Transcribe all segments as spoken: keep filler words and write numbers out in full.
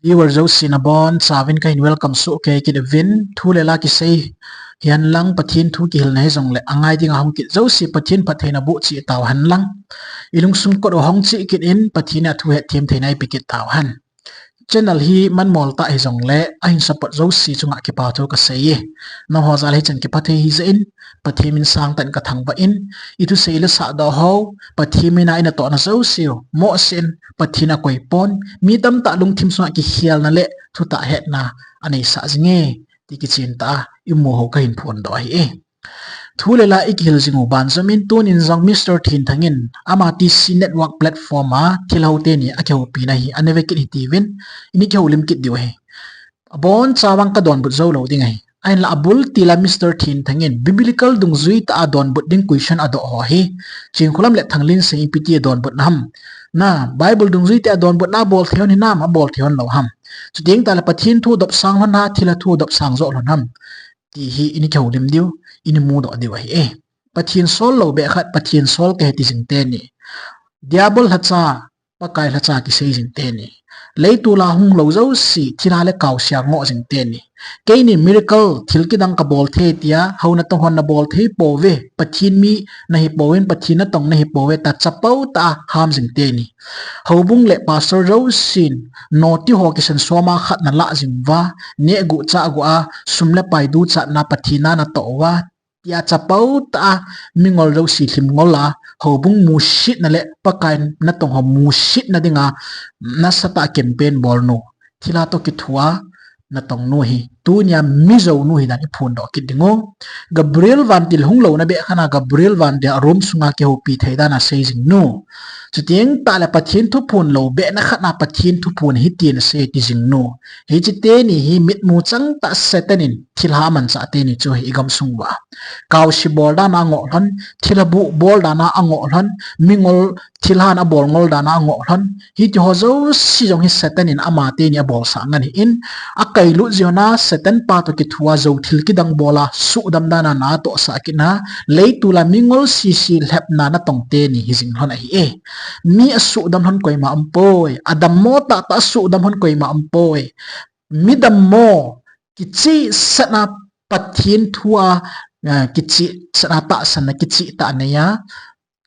Viewer jouse nabonchauvin kahin welcome soh kei kit uvin, thu le la kisei hihen lang, Pathen thu kihilna hijongle angai dinga hung kit jouse Pathen phattheina boh cheh tauhen lang, ilungsung kot u hung cheh kit in, Pathen in athu hetthem theina eipe kit tauhen. Channel hi manmol tah hijongle ahin support jouse chunga kipathu kasei e. Nangho jal a hichan kiphathei hijeh in, Pathen min sangtah in kathangvah in, ithusei le sahdoh ho, Pathen mina inatohna jouseu mohseh in, Pathen in akoipon, mi tamtah lungthim sunga kikhelna le thutah hetna aneisah jinge, ti kichen tah a imu ho kahin phondoh ahi e. Thu le la ikihil jing u banjom in, tunin jong Mister Thenthang in ama TC Network platform a thilhou teni akihoupina hi anave kit hitiuvin, ini kihoulim kit diu ahi. Aboncha vang kadonbut joulou ding ahi. Ahinla abul tila Mister Thenthang in Biblical dungjui tah a donbut ding question adoh ho hi, Chinkholam le Thanglinsei in ipi ti adonbutna ham? Na, Bible dungjui tah a donbutna abol thei hon hinam, abol thei hon lou ham? Chuteng tahle Pathen thu adopsang lhon ham, thilha thu adopsang joh lhon ham, ti hi ini kihoulim diu, ini mudoh diu ahi e. Pathen sol lou beh khat, Pathen sol kahi ti jing teni. Diabol lhacha, Pakai lhacha kisei jing teni. Leitol a hung lou jouse, thilha le kaose a ngoh jing teni. Keini miracle, thil kidang kabol thei tia, hou natong hon nabol thei pouve, Pathen mi nahi pouvin, Pathen natong nahi pouve, tia chapao tah a ham jing teni. Houbung le pastor jousen, noti ho kisan soma khat nalah jing uva, nehguh chahguh a, sum le pai duchatna Pathen a natoh uva, tia chapao tah a, mingol jouse lhingol a, houbung musetna le Pakai natong ho musetna dinga, nasatah a campaign bolnu, thilha toh kithua natongnu hi, tunia mijou nu hidan iphondoh kit ding u. Gabriel vantil hung louna beh khat a Gabriel vantil a room sunga kihoupi thei dan a sei jing nu. Chuteng tahle Pathen thuphon lou behna khat a Pathen thuphon hitin asei ti jing nu. Hiche teni hi mitmu changtah Satan in thilha amanchah teni chu hi igamsung uva. Kaose bol dan a angoh lhon, thilha boh bol dan a angoh lhon, mingol thilhan abol ngol dan a angoh lhon. Hitiho jouse jong hi Satan in ama teni abolsah ngen ahin, akailut jeh a Satan pa toh kithua jou thil kidang bol a suhdam dan a natohsah kit na, leitol a mingol sese lhepna natong teni hijing lhon ahi e. Mi asuhdam lhon koima umpoi, adammo tahtah asuhdam lhon koima umpoi. Midammo, kichehsahna Pathen thu a, eh, kichehsahna tahsanna kichehtah neiya,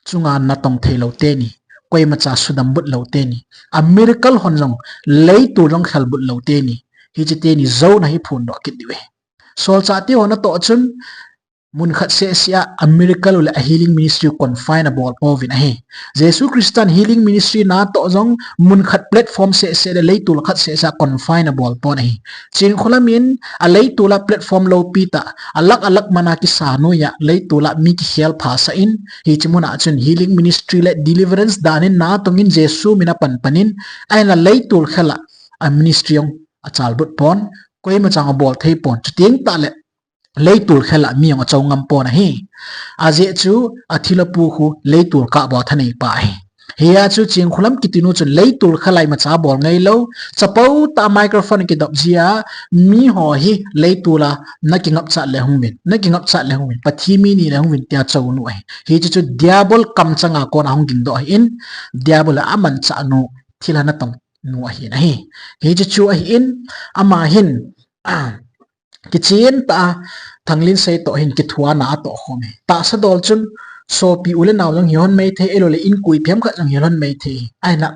chunga natong theilou teni, koimacha sudambut lou teni, a miracle hon jong leitol jong khelbut lou teni, hiche teni jouna hi phondoh kit diu ahi. Solchahte ho natoh chun, munkhat sehseh a, a miracle u le a healing ministry confine abol pouvin ahi. Jesu Christan healing ministry natoh jong munkhat platform sehseh le leitol khat sehseh a confine abol pon ahi. Chinkholam in aleitol a platform loupi tah, alakh alakh mana kisa noiya leitol a mi kikhel phasah in, hiche muna chun healing ministry le deliverance dan in natong in Jesu min a panpan in, ahinla leitol khel a ministry jong achalbut pon, koimacha jong abol thei pon, chuteng tahle leitol khel a mi jong achon ngam pon ahi. Ajeh chu athilha pu khu leitol kahbou a thanei pa ahi. Hia chu Chinkholam kitinu chun leitol khel a imacha bol ngailou, chapao tah a microphone kidop jeh a, miho hi leitol a nakingapchat le hungvin, nakingapchat le hungvin, Pathen mi nile hungvin tia chounu ahi. Hiche chu diabol kamchang a kona hung gingdoh ahin, diabol a amanchah nu, thilha natong nu ahin ahi. Hiche chu ahin, ama hin, kichen tah a Thanglinsei toh hin kithuana atoh khom e. Tahsa dol chun sopi u le nao jong hilhon maithei, ahilouleh inkoi phemkhat jong hilhon maithei. Ahinla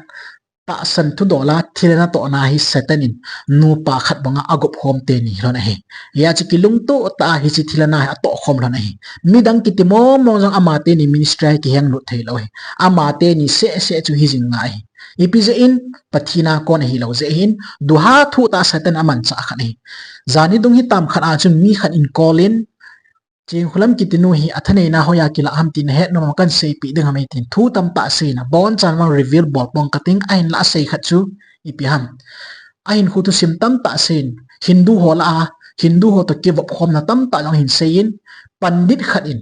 tahsan thudol a thilha natohna hi Satan in nupa khat banga agop khom teni hilhon ahi. Hia chu kilungtoh tah a hiche thilhana hi atoh khom lhon ahi. Midang kiti mong mong jong ama teni ministry a kihenglut theilou ahi. Ama teni sehseh chu hijing ngai ahi. Ipi jeh in, Pathen a kon ahilou jeh hin, duha thuh tah Satan amanchah khat ahi. Jan hi dung hitam khat a chun mi khat in call in, Chinkholam kitinu hi athaneina hoiya kilah ham ti nahet nom am, kahin seipeh ding ham eitin. Thu tamtah asei in, abonchan vang reveal bol pong kating, ahinla asei khat chu ipi ham. Ahinkho thusim tamtah asei in, Hindu ho lah a, Hindu ho toh kivop khomna tamtah jong ahin sei in, pandit khat in,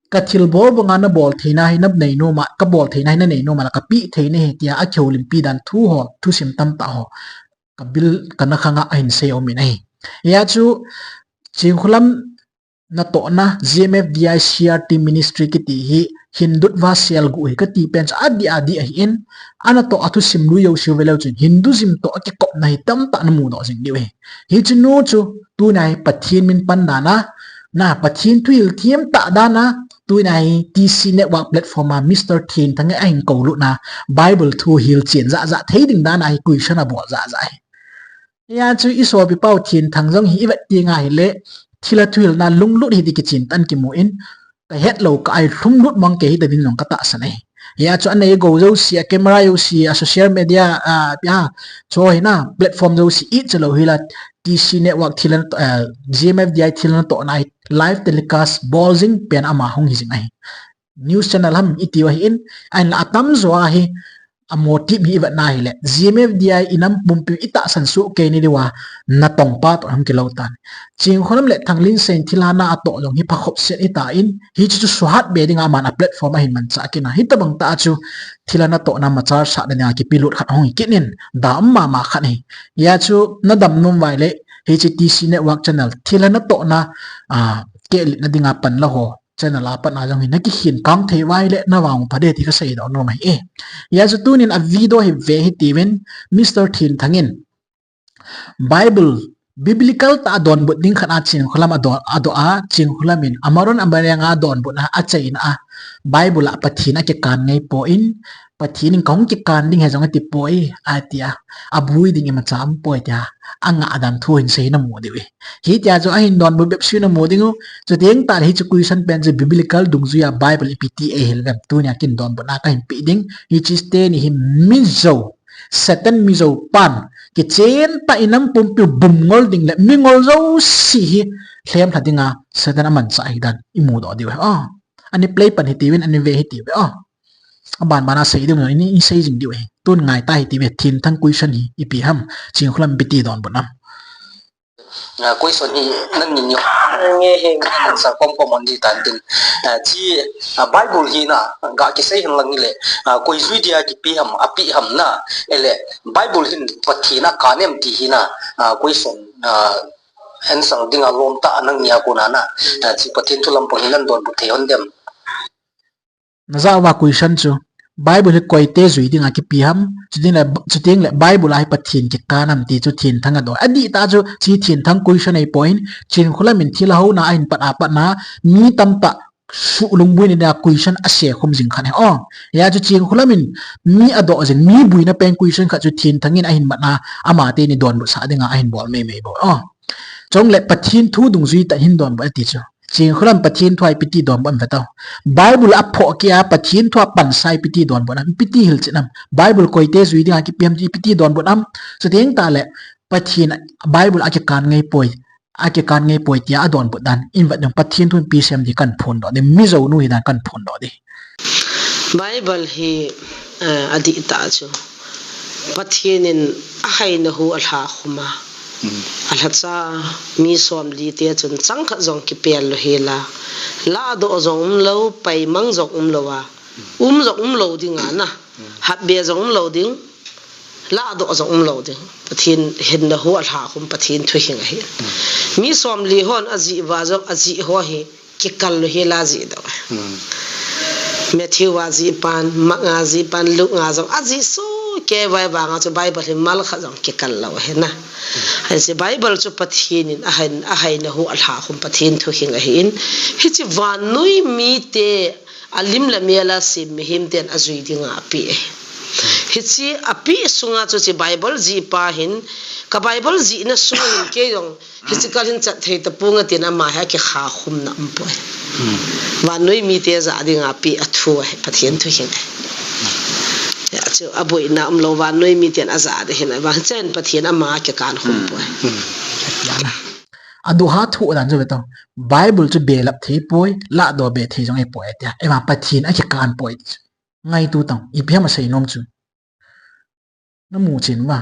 kathilbol banga nabol theina hi nanei nom a, kabol theina hi nanei nom a, kapeh thei nahi tia akihoulimpi dan thu ho, thusim tamtah ho, kabil, kana khanga ahin sei um in ahi. Hia chu, Chinkholam natohna, G M F D I C R T Ministry kiti hi, Hindutva selguh hi kati pen chu adih adih ahin, anatoh a thusim lui jouse u veleu chun, Hinduism toh akikopna hi tamtah namudoh jing diu ahi. Hiche nu chu, tunia hi Pathen min pan dan a, na Pathen thuhil them tah dan a, tunia hi T C Network platform a Mister Thenthang in ahin koulutna, Bible thu hilchen jahjah thei ding dan a hi question abol jahjah ahi. Hia chu i sopi pau Thenthang jong hi i vet teng ahile, thilha thuhilna lunglut hi ti kichen tah in kimu in, ka het lou kah a lunglut mang kei hita ding jong ka tahsan ahi. Hia chu anei gou jouse, a camera jouse, a social media, a, pia, chu hi na, platform jouse ijat lou hi la, T C Network thilha, eh, G M F D I thilha natohna hi live telecast bol jing pen ama hung hi jing ahi. News channel ham i tiu ahin, ahinla atamjo a hi, a motive hi i vetna ahile, G M F D I i nam pumpi i tahsan soh kei ni diu a, natong pa toh hung kilou tan. Chingkholam le Thanglinsei in thilha na atoh jong hi phakhop set hita in, hiche chu suhat be ding a aman a platform ahin manchah kit na. Hitabang tah a chu thilha natohna machal sahna ding a kipelut khat hung hi kit in, da um mama khat ahi. Hia chu nadam nom uva ahile, hiche T C Network channel, thilha natohna, ah, kehlutna ding a pan la ho channel a pat a jong hi nakikhen kang thei uva ahile navang pha ding ti ka seidoh nom ahi e. Hia chu tunin a video hi ve hitiuvin, Mister Thenthang in Bible, biblical tah a donbut ding khat a Chingkholam adoh, adoh a, Chingkholam in amaron amareng a donbutna achaina a, Bible a Pathen akikan ngai poi, Pathen in kahung kikan ding ahi jong ati poi, ati a, abui ding imacha um poi tia, angah dan thu hin sei namu diu ahi. Hitia chu ahin donbut bep seh namu ding u. Chuteng tah le hiche question pen chu biblical dungjui a Bible ipi ti eihil uvem, tunia kin donbutna kahin pe ding. Hiche teni hi mijou, Satan mijou pan, kichen tah in nam pumpi u bum ngol ding le mingol jouse hi lhemlha ding a Satan amanchah ahi dan imudoh diu ahi. Oh. Ani play pan hitiuvin, ani ve hitiuve. Oh. Aban ban a sei ding u, ini, ini sei jing diu ahi. Tun ngai ta hitiuve, Thenthang question hi ipi ham, Chingkholam ipi ti donbut nam. Ah, question hi nangin nge hi sa kom kom on di tan tin. Ah, chi, ah, Bible hi na, ga kisei hin lang hile, ah, koi jui dia kipe ham, ape ham na, ele, Bible hin Pathen akan em ti hi na, ah, question, ah, answer ding a lom tah nang nia kona na, ah, chi Pathen thu lampang hi nan donbut thei hon dem. Najah uva question chu, Bible hi koite jui ding a kipe ham, chuteng le, chuteng le Bible a hi Pathen kikan am ti chu Thenthang adoh. Adih tah chu, chi Thenthang question ahipoi, Chingkholam in thilha houna ahin pat a pat na, mi tamtah suh lungboi na dia question asei khum jing khat ahi. Oh, hia chu Chingkholam in mi adoh jing, mi buina pen question khat chu Thenthang in ahin mat na, ama teni donbut sah ding a ahin bol mei mei bou. Oh. Chule Pathen thu dungjui tah hin donbut ati chu. Chingkholam Pathen thu a ipi ti donbut am ve tao. Bible a phoh kei a Pathen thu a pansa ipi ti donbut am, ipi ti hilchet am. Bible koite jui ding a kipe ham ti ipi ti donbut am. Chuteng tah le Pathen Bible akikan ngai poi. Akikan ngai poi tia adonbut dan. In vet ding Pathen thu in ipi asei am ti kan phondoh ding. Mijou nu hi dan kan phondoh ding. Bible hi, eh, adih tah chu Pathen in ahaina hu alha khum a. Hmm. Alhacha mi somli te chun chang khat jong kipel lou hel a. Lahdoh jong umlou, paimang jong umlou a. Um jong umlou ding a na. Hmm. Hatbe jong umlou ding. Lahdoh jong umlou ding. Pathen hinna hu alha khum Pathen thuhing ahi. Hmm. Mi somli hon ajih uva jong ajih ho hi kikal lou hel a jih doh. Hmm. Matthew a jih pan, Mark a jih pan, Luke a jong ajih soh kei uva vang a chu Bible hi mal khat jong kikal lou ahi na. Hmm. Hiche Bible chu Pathen in ahain, ahaina hu alha khum Pathen thuhing ahin. Hiche vannoi mite alim le mel a sem mihem ten ajui ding a ape ahi. Hiche ape sunga chu hiche Bible jih pa hin, ka Bible jihna sung hin kei jong hiche kal hin chat thei tapong atin ama hi akikha khumna umpoi. Hmm. Vannoi mite jah ding a ape a thu ahi, Pathen thuhing ahi. Hia chu aboina umlou vannoi miten ajah ding ahin, vang chen Pathen ama akikan khum poi. Hmm. Adoha thu dan chu ve tao. Bible chu belap thei poi, lahdoh be thei jong ahipoi tia. Ema Pathen akikan poi ti chu. Ngaito tang, ipi ham asei nom chu. Namu chen uva.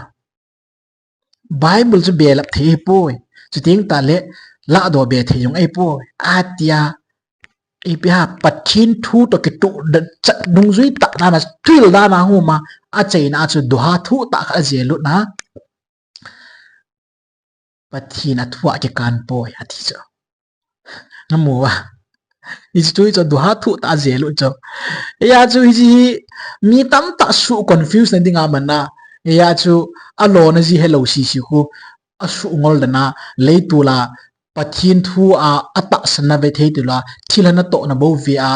Bible chu belap thei ahipoi. Chuteng tah le lahdoh be thei jong ahipoi. Atia, ipi ham Pathen thu toh kitoh da chat dungjui tah dan a thil dan a hung um a, achaina a chu doha thu tah khat ajih lut na. Pathen a thu a kikan poi, ati chu. Namu a. Hichu chu duha thu ta jelu chu. Eya chu hichi hi mi tamtah su confuse na dinga mana. Eya chu alona ji helou sisi khu asu ngol dana leitula Pathen thu a atahsanna ve thei tula thilha natohna bou ve a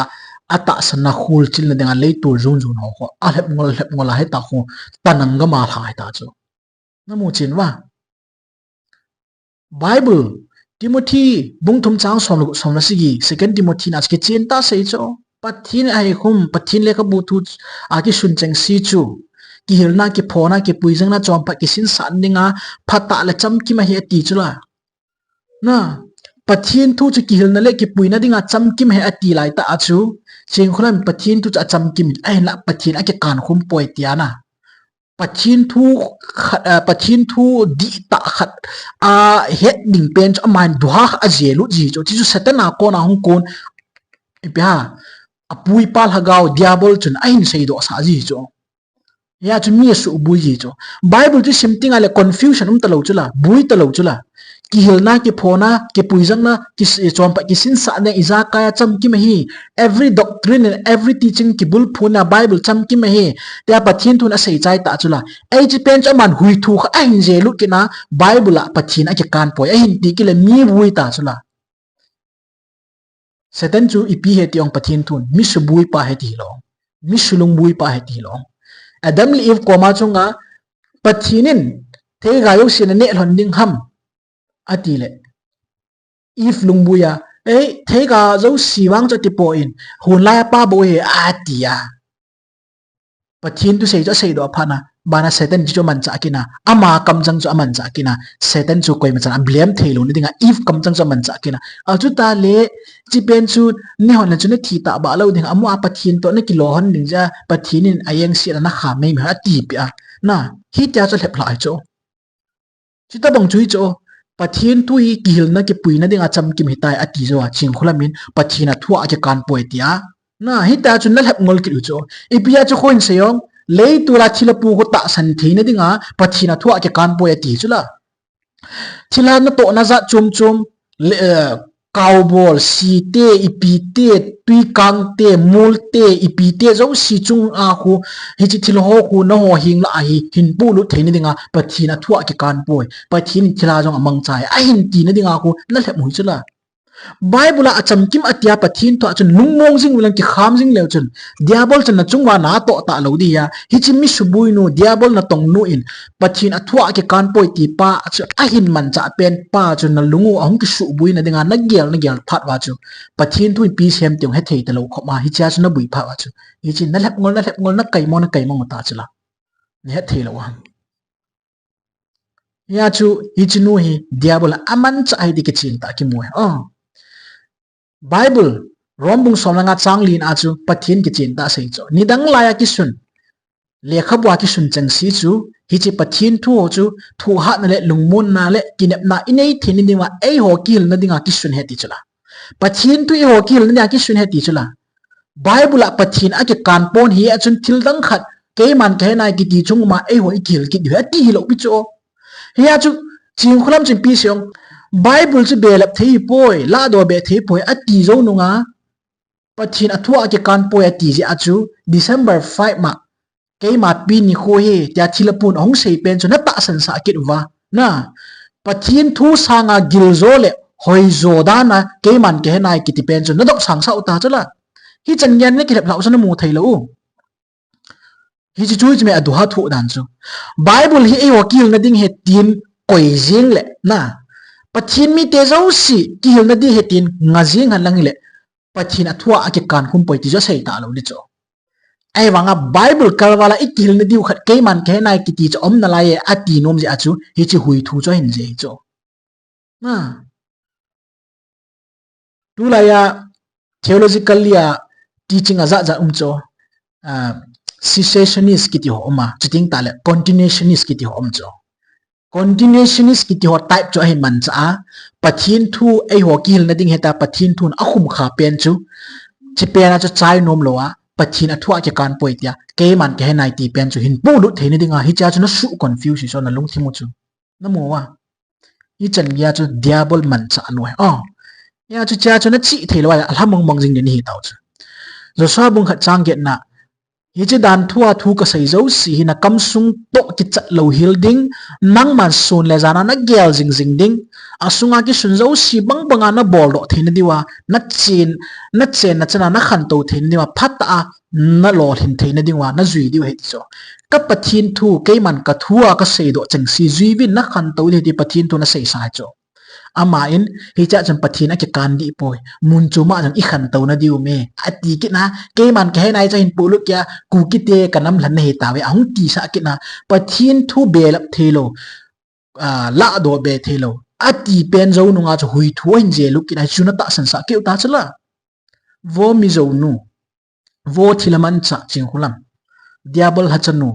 atahsanna khulchilna dinga leitul jun jun ho khu alhep ngol lhep ngol a heta khu tanang gama lha heta chu. Namu chin va. Bible, Timothy bung thum chang som le, som le sagi, Second Timothy na chu kichen ta sei chu. Pathen ahi khum, Pathen lekhabu thu a kisun cheng si chu. Kihilna, kiphona, kipuijangna, chompa, kisinsah dinga, phatah le chamkim ahi ati chu la. Na, Pathen thu chu kihilna le kipuina dinga chamkim ahi ati lai ta a chu. Chingkhulam Pathen thu chu achamkim, ahinla Pathen akikan khum poi tia na. Pathen thu khat, ah, Pathen thu dihtah khat ahet ding pen chu aman duha kha ajelu ji chu. Chu chu Satan a kona hung kon. Ipi ha, apuipa lhagao Diabol chun ahin seidoh sah ji chu. Eya chu mi asubui ji chu. Bible chu sim tinga le confusion um talou chu la, bui talou chu la. Kihilna, kiphona, kipuijangna, kis-, chompa, kisinsahna, ijakai a chamkim ahi. Every doctrine and every teaching kibulphuna Bible chamkim ahi. Tia Pathen thun asei chai ta chu la. Ei chi pen chu aman hui thu kha ahin jelu kina Bible a Pathen akikan poi. Ahin ti kile mi bui ta chu la. Satan chu ipi he ti ong Pathen thun, mi subui pa he ti lo. Mi sulungbui pa he ti lo. Adam le Eve koma chunga Pathen in theiga jouse na neh lhon ding ham ati le. Eve lungbui a, ei, theiga jouse vang chu ati poi, hun lai a pa bou he ati a. Pathen thusei chu aseidoh phat na, bana Satan chu amanchah kit na, ama kamchang chu amanchah kit na, Satan chu koima chan a blame thei lou na dinga, Eve kamchang chu amanchah kit na. Achu ta le, chi pen chu, neh hon le chu nathi ta ba lou ding, amu a Pathen toh nakilo hon ding ja, Pathen in ayeng si la nakham mei mei ati pi a. Na, hitia chu lhep lha chu. Chuti bang chu hi chu, Pathen thu hi kihilna kipuina dinga chamkim hitai ati jo a, Chingkhulam in Pathen a thu a kikan poi tia. Na, hitia chu nalhep ngol kit u chu. Ipi a chu kho in sei ong, leitul a thilha pu khu tahsan theina dinga Pathen a thu a kikan poi ati chu la. Thilha natohna jat chom chom, le, eh, Kaubol, site, ipite, tuikangte, molte, ipite, jouse chunga khu, hichi thil ho khu, naho heng lah a hi, hin pulut theina dinga, Pathen a thu a kikan poi, Pathen in thilha jong amangcha e, ahin tina dinga khu, nalhep u hi chu la. Bible a achamkim atia Pathen thu a chun lungmong jing ulang kikham jing leu chun, Diabol chun nachung uva natoh talou ding ahi, hichi mi subui nu, Diabol natong nu in, Pathen a thu a kikan poi ti pa chu ahin manchah pen pa chu nalung u ahung kisubui na dinga nagel nagel phat uva chu Pathen thu ipi sem ti ong hethei talou khop ma hichia chu nabui phat uva chu hichi nalhep ngol nalhep ngol nakaimo nakaimo ta chu la nahet thei lou ham. Hia chu hichi nu hi Diabol a amanchah ahi ti kichen ta kimu e. Oh. Bible, Rom bung som le nga chang li na chu Pathen kichen ta sei chu. Nidang lai a kisun, lekhabu a kisun cheng si chu, hichi Pathen thu ho chu, thuhatna le lungmonna le kinepna inei theina dinga, eiho kihilna dinga kisun ahi ti chu la. Pathen thu eiho kihilna dinga kisun ahi ti chu la. Bible a Pathen a kikan pon hi a chun thil dang khat, keiman kahe nai kiti chung ma eiho ikihil kit diu ahi, ati hilou pi chu. Hia chu, Chingkhulam chun ipi sei ong, Bible chu belap thei poi, lahdoh be thei poi, ati jou nunga, Pathen a thu a kikan poi ati jeh a chu, December five ma, keima pi nikho hi, tia thilha pun ahung sei pen chu natahsan sah kit uva. Na, Pathen thu sanga giljo le hoijo dan a, keiman kahe nai kiti pen chu nadop sang sah u ta chu la. Hichan geiya nakilhep lhau chu namu thei lou u. Hichi chu hichi me aduha thu dan chu. Bible hi eiho kihilna ding ahi tin koi jing le na. Pathen mite jouse kihilna ding ahi tin nga jing hen lang le. Pathen a thu a kikan khum poi ti chu asei talou ding chu. Ahivanga Bible kalval a ikihilna diu khat keiman kahe nai kiti chu aum nalai e ati nom jeh a chu hichi hui thu chu ahin jeh hi chu. Na. Tulai a theologically a teaching ajat jat um chu, ah, cessationist kiti ho um a, chuteng tah le continuationist kiti ho um chu. Continuationist kiti ho type chu ahin manchah a, Pathen thu eiho kihilna ding ahi ta Pathen thun akhum kha pen chu, chi pen a chu chai nom lou a, Pathen a thu a kikan poi tia, keiman kahe nai ti pen chu hin pulut theina dinga, hichia chu nasu confuse hi chu nalungthim u chu. Namu uva. Hichan geiya chu Diabol manchah lou ahi. Oh. Hiche chu, hiche chu na chih thei lou a, alha mong mong jing ding ahi tao chu. Joshua bung khat chang get na, hiche dan thu a thu kasei jouse hi na kamsung toh kichat lou hel ding, nangman sun le jan a na gel jing jing ding, asunga kisun jouse bang bang a na bol doh theina diu a, na chen, na chen na chan a na khantou theina diu a, phat a na lolhin theina diu a, na jui diu ahi ti chu. Ka Pathen thu, keiman ka thu a kasei doh cheng si jui uvin na khantou ding ahi ti Pathen thu na seisa ahi chu. Aman, hiche a chun Pathen a kikan dih poi. Mun chom a jong i khantou na diu me. Ati kit na, keiman kahe nai chu hin pulut kei a, Kuki te ka nam lhan na hi tave, ahung tisah kit na, Pathen thu belap thei lou, a, lahdoh be thei lou. Ati pen jou nunga chu hui thu ahin jel u kit na, chu na tahsan sah keu ta chu la. Vo Mizo nu. Vo thil a manchah Chingkhulam. Diabol hachanu,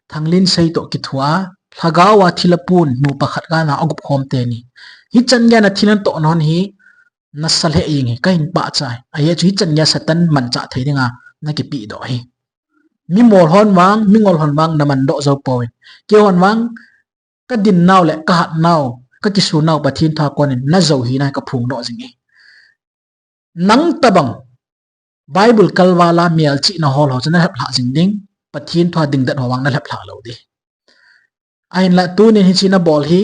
Thanglinsei toh kithoa, lhagao a thil a pun, nupa khat gana agup khom teni. Hichan geiya na thil a natoh na hon hi, na sa lheh jeng hi, kahin pachat e. Ajeh chu hichan geiya Satan manchah thei dinga, na kipe doh hi. Mi mol hon vang, mi ngol hon vang, na man doh jou poi. Kei hon vang, ka din nau le, ka hat nau, ka kisun nau, Pathen thu a konin, na jou hi na ka phong doh jing e. Nang tabang, Bible kalval a melchihna hol ho chu na lhep lha jing ding, Pathen thu a ding dat ho vang na lhep lha lou ding. Ahinla tunin hiche na bol hi,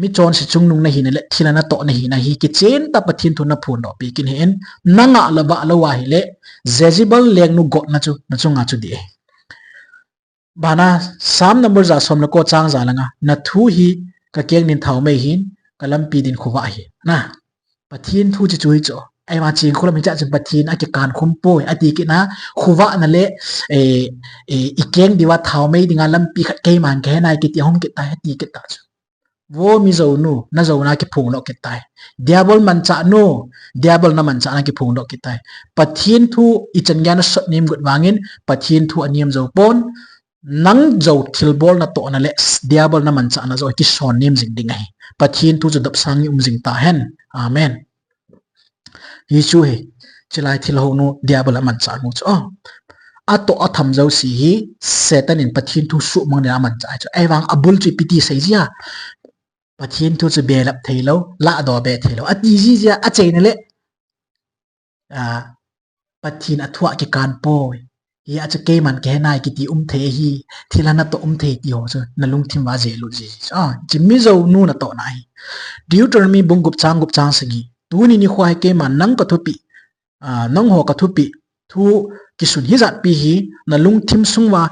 mi chonse chungnung na hina le, thil a natoh na hina hi, kichen tah Pathen thu na phon doh pi kit in, na ngah lou va lou ahile, Jezebel lengnu gotna chu, na chunga chu dih e. Bana, Psalm number ja som le ko chang ja le nga, na thu hi ka keng din thaomei hin, ka lampi din khovah ahi. Na, Pathen thu chu chu hi chu. Ahivang Chingkhulam hiche a chun Pathen a kikan khum poi, ati kit na, khovah na le, eh, eh, i keng diu a thaomei dinga lampi khat keiman kahe nai kiti hung kit ta, ati kit ta chu. Vo Mizo nu, na jouna kiphong doh kit tai. Diabol manchah nu, Diabol na manchah na kiphong doh kit tai. Pathen thu ichan geiya na sot nem got vangin, Pathen thu anem jou pon, nang jou thilbol natoh na le, Diabol na manchah na jou kison nem jing ding ahi. Pathen thu chu dopsang in um jing ta hen. Amen. Hichu hi, chulai thilha nu, Diabol a manchah nu chu. Oh. Atoh atham jouse hi, Satan in Pathen thu suhmang ding a manchah chu. Ahivang abul chu ipi ti sei jia. Pathen thu chu belap thei lou, lahdoh be thei lou. Ati ji jia, achaina le. Ah, Pathen a thu a kikan poi. Hia chu keiman kahe nai kiti um thei ahi, thil a natoh um thei ti ho chu, na lungthim uva jel lut ji. Ah, hiche Mizo nu natohna ahi. Deuteronomy bung gup chang gup chang sagi. Tuni nikho hi keiman nang ka thupeh, ah, nangho ka thupeh, thu kisun hijat pi hi, na lungthim sung uva,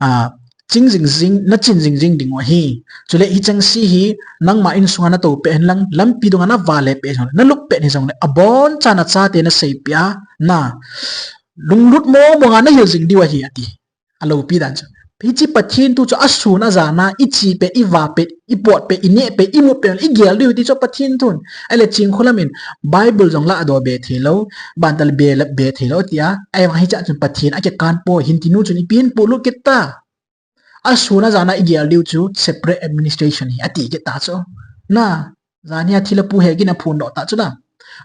ah, ching jing jing, na chin jing jing ding u ahi. Chule hicheng se hi, nangma insunga nato peh hen lang, lampi dunga nava le peh hen lang, nalup peh hijongle, abonchan nachate naseipeh a, na lunglut mong monga nahil jing diu ahi ati. Alopi dan chu. Hiche Pathen thu chu asun ajan a, iche pet, iva pet, ipot pet, ineh pet, imut pet, igel diu ti chu Pathen thun. Ahile Chingkhulam in, Bible jong lahdoh be thei lou, bantal belap be thei lou tia, ahivang hiche a chun Pathen a kikan poi, hin ti nu chun ipi hin pulut kit ta. Asun ajan a igel diu chu separate administration hi ati kit ta chu. Na, jan hi a thilha pu he gin a phon doh ta chu na.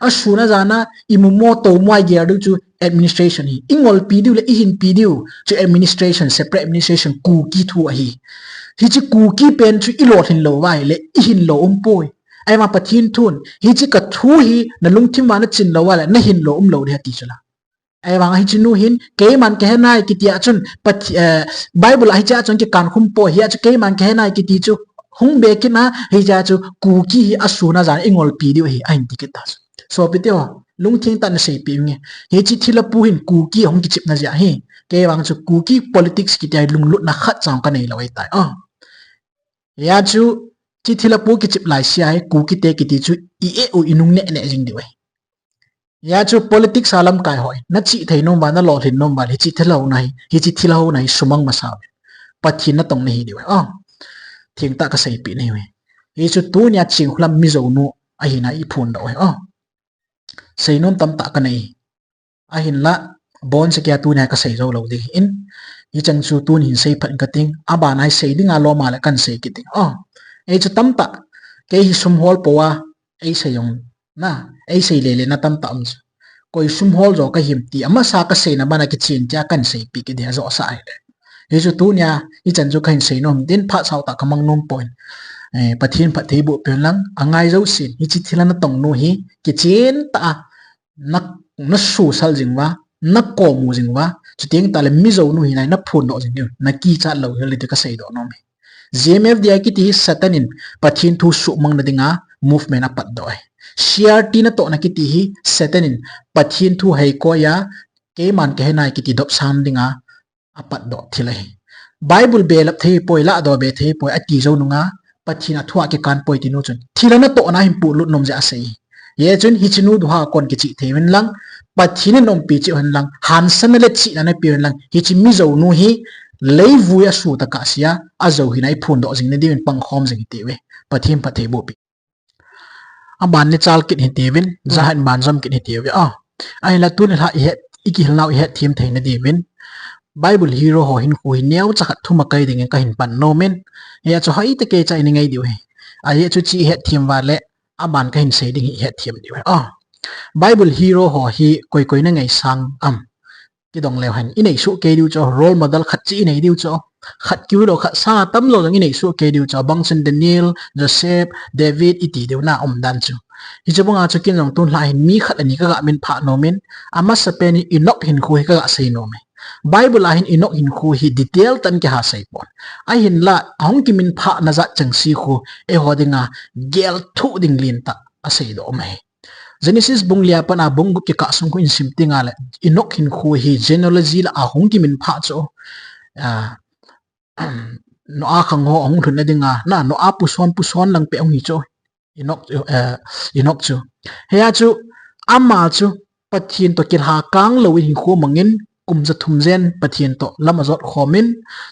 Asun ajan a imu mo to mo a igel diu chu administration hi. Ingolpi diu le ihinpi diu chu administration, separate administration, Kuki thu ahi. Hiche Kuki pen chu ilolhin lou uva ahile ihin lou um poi. Ahivang Pathen thun, hiche ka thu hi na lungthim uva nachin lou uva le nahin lou um lou ding ati chu la. Ahivang hiche nu hin, keiman kahe nai kiti a chun, Pathe-, eh, Bible a hiche a chun kikan khum poi, hia chu keiman kahe nai kiti chu, hung be kit na, hiche a chu Kuki hi asun ajan a ingolpi diu ahi, ahin ti kit ta chu. Sopite ho, lungthim tah in naseipeh inge. Hiche thilha pu hin Kuki hung kichepna jeh ahi. Keivang chu Kuki politics kiti a lunglut na khat cha kanei lou ahitai. Ah. Hia chu, hiche thilha pu kichep laisea hi, Kuki te kiti chu i-eh u inung neh neh jing diu ahi. Hia chu politics a lamkai ho, nachih thei nom uva, nalolhin nom uva, hiche thilha houna hi, hiche thilha houna hi sumang masa uve. Pathen natong nahi diu ahi. Ah. Thengtah kaseipeh nahi uve. Hichu tunia Chingkhulam Mizo nu ahina iphon doh uve. Ah. Seinom tamtah kanei. Ahinla, abonchauva tunia kasei jou lou ding ahin. Hicheng chu tun hin seiphat kating. Abana hi sei dinga lom a le kahin sei kit ding. Ah. Hichu tamtah. Kei hi sum hol pou a, eisei jong na, eisei lele na tamtah um chu. Koi sum hol jo kahim ti, amasa kaseina bana kichen tia kahin seipeh kit ding ajoh sa ahile. Hichu tunia, hichan chu kahin sei nom tin phat sautah kamang nom poi. Eh, Pathen phattheiboh peh un lang, angai jousen, hiche thilha natong nu hi, kichen tah a, na, nasosal jing uva, nakomu jing uva, chuteng tahle mijou nu hinai naphondoh jing diu, nakichat lou hel ding ti kaseidoh nom e. G M F D I kiti hi Satan in Pathen thu suhmang na dinga movement apatdoh e. C R T natohna kiti hi Satan in Pathen thu heikoi a, keiman kahe nai kiti dopsang dinga apatdoh thil ahi. Bible belap thei poi, lahdoh be thei poi, ati jou nunga, Pathen a thu a kikan poi ti nu chun, thilha natohna hin pulut nom jeh a asei. Hijeh chun hiche nu duha kon kichih thei uvin lang, Pathen in umpi cheh uvin lang, hansanna le chihna napeh uvin lang, hiche mijou nu hi, leivui a suh tah a kasei a, ajou hinai phondoh jing na diuvin pangkhom jing hite uve. Pathen phattheiboh peh. Aban ni chal kit hite uvin, hmm, jahan ban jom kit hite uve. Ah, ahinla tuni lha ihet, ikihil nau ihet them thei na diuvin. Bible hero ho hinkho hi neocha khat thum akai dingin kahin pan nom in. Hijeh chun hoitah kei cha ini ngai diu ahi. Ajeh chu hiche ihet them uva le, aban kahin sei ding hi ihet them diu ahi. Ah, Bible hero ho hi koi koi na ngaisang am. Kidong leu hen, inei soh kei diu chu, role model khat chu inei diu chu. Khat kiu lou khat sa tam lou jong inei soh kei diu chu. Abang chun Daniel, Joseph, David iti diu na um dan chu. Hiche banga chu ken jong tun lha hin mi khat le ni kaga min phah nom in, amasapen in Enoch hinkho hi kaga sei nom e. Bible a hin Enoch hinkho hi detail tah in kiha sei pon. Ahinla, ahung kimin phah na jat chengse khu, eiho dinga gel thuh ding lentah aseidoh um ahi. Genesis bung li a pat a bung gup kikah sung khu ihin sim teng le, Enoch hinkho hi genealogy lah a hung kimin phah chu. Ah, Noah khang ho ahung lhun na dinga, na Noah puson, puson lang peh ahung hi chu. Enoch, eh, Enoch chu. Hijeh chun, ama chu, Pathen toh kilhakang louvin hinkho mangin, kum ja thum jen Pathen toh lam ajot khom in,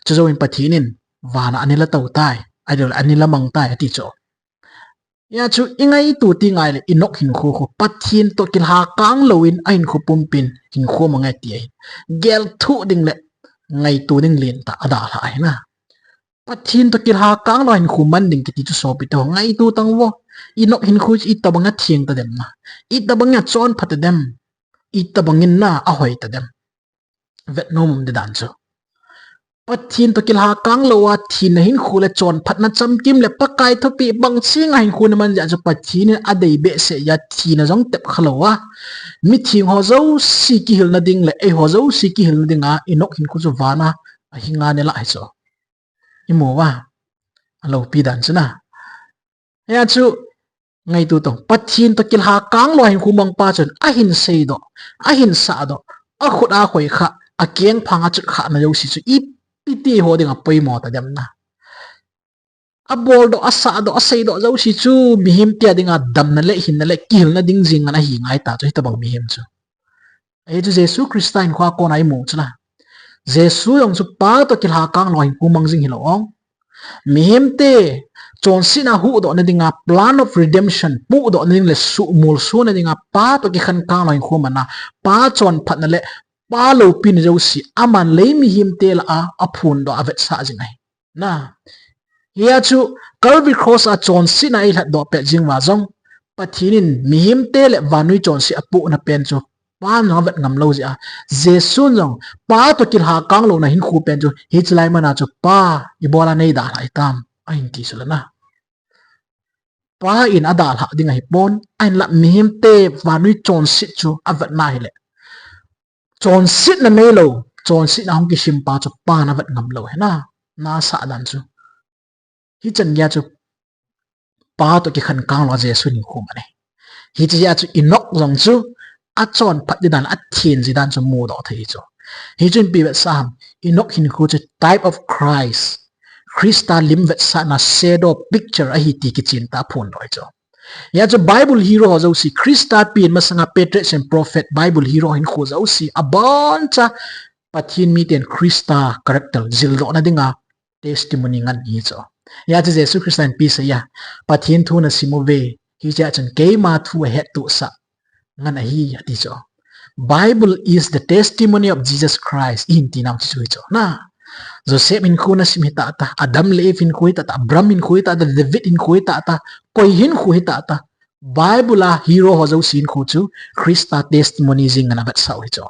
chujou in Pathen in, van a ana la tou tai, ahilouleh ana la mang tai, ati chu. Hijeh chun, ingaito teng le, Enoch hinkho khu, Pathen toh kilhakang louvin, ahinkho pumpin, hinkho mang e ti ahi. Gel thuh ding le, ngaito ding lentah, adalhah ahi na. Pathen toh kilhakang lou hinkho man ding kiti chu sopi teho, ngaito tang vo. Enoch hinkho chu itobang a theng ta dem na. Itobang a chonphat ta dem. Itobang in na ahoi ta dem. Vet nom um ding dan chu. Pathen toh kilhakang lou a thina hinkho le chonphatna chamkim le Pakai thupeh bang cheng a hinkho na man jeh chu Pathen in adei behseh a thina jong tep kha lou a. Mitheng ho jouse kihilna ding le eiho jouse kihilna dinga Enoch hinkho chu van a ahinga ana la hi chu. Imu uva. Aloupi dan chu na. Hijeh chun, ngaito tang, Pathen toh kilhakang lou hinkho mang pa chun, ahin seidoh, ahin sahdoh, akhut a khoi kha, akeng phang a chut kha na jouse chu, ipi ti ho dinga poimo ta dem na. Aboldoh, asahdoh, aseidoh jouse chu, mihem te a dinga damna le hinna le kihilna ding jing ngan ahi ngai ta chu, hitobang mihem chu. Ahi chu Jesu Christa hinkho a kona imu chu la. Jesu jong chu Pa toh kilhakang lou hinkho mang jing hilou ong. Mihem te chonsetna huhdoh na dinga plan of redemption puhdoh na ding le suhmol sona dinga Pa toh kikhankang lou hinkho man a, Pa chonphatna le Pa loupina jouse aman lei mihem te lah a aphondoh a avetsah jing ahi. Na. Hijeh chun Calvary Cross a chonsetna eilhatdoh pet jing uva jong, Pathen in mihem te le vannoi chonset apohna pen chu, Pan jong avet ngam lou jeh a, Jesu jong, Pa toh kilhakang louna hinkho pen chu, hiche lai man a chu, Pa, ibola nei dalhah hitam, ahin ti chu la na. Pa in adalhah ding ahi pon, ahinla mihem te vannoi chonset chu, avetna hile. Chonsetna neilou, chonsetna hung kisem pa chu Pan avet ngam lou ahi na, na sah dan chu. Hichan geiya chu Pa toh kikhankang lou a Jesu hinkho man ahi. Hiche jeh a chu Enoch jong chu achonphat ji dan, athen ji dan chu mudoh thei chu. Hichun ipi vetsah ham, Enoch hinkho chu type of Christ. Christa lim vetsahna shadow picture ahi ti kichen tah a phondoh ahi chu. Hijeh chun Bible hero ho jouse, Christa pen masanga patriarch and prophet, Bible hero hinkho jouse, aboncha Pathen miten Christa character jildohna dinga testimony ngen ahi chu. Hijeh chun Jesu Christa in ipi asei a, Pathen thu nasim uve, hijeh chun keima thu ahettohsah ngen ahi, ati chu. Bible is the testimony of Jesus Christ, ihin ti nau chu chu hi chu. Na, Joseph hinkho nasim hitah tah, Adam le Eve hinkho hitah tah, Abraham hinkho hitah tah, David hinkho hitah tah, koi hinkho hitah tah. Bible a hero ho jouse hinkho chu Christa testimony jing ngen a vetsah u hi chu.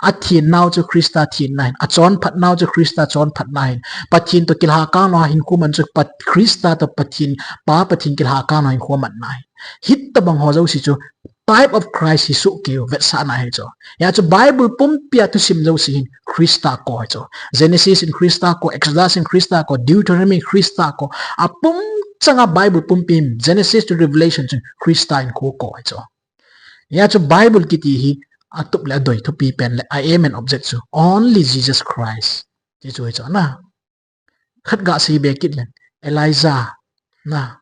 Athin nau chu Christa thin na hin, achonphat nau chu Christa chonphat na hin, Pathin to kilhakang lou hinkho man chu Pat-, Christa to Pathin, Pa Pathin kilhakang lou hinkho man na hin. Hitabang ho jouse chu type of Christ hi soh keu vetsahna hi chu. Hia chu Bible pumpi a thusim jouse hin Christa ko hi chu. Genesis in Christa ko, Exodus in Christa ko, Deuteronomy in Christa ko, apum changa Bible pumpi in Genesis to Revelation chun Christa in ko ko hi chu. Hia chu Bible kiti hi atup le adoi thupi pen le a aim and object chu only Jesus Christ. Ti chu hi chu na. Khat ga sei be kit le Elijah na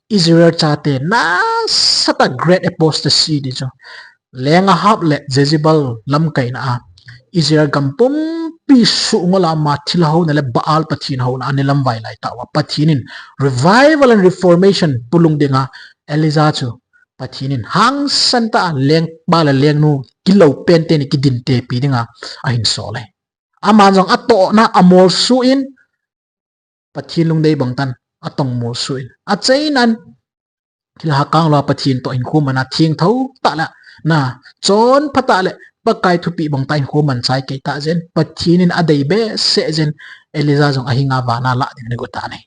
Israel chate nasatah great apostasy ti chu. Leng Ahab le Jezebel lamkaina a Israel gam pumpi sungol a ama thilha houna le Baal pathin houna ana lamvai lai tah uva Pathin in revival and reformation pulung dinga Elijah chu Pathin in hangsan tah a lengpa le lengnu kilou pen teni kidin tepi dinga ahin sol e. Aman jong atohna amolsuh in Pathin lungdei bang tan atong molsuh in. Achainan kilhakang lou a Pathin to hinkho man a thengtho tah le na chonpha tah le Pakai thupeh bang tah hinkho man chai kei tah jeh in Pathin in adei behseh jeh in Elijah jong ahinga vana lah ding agot tan ahi.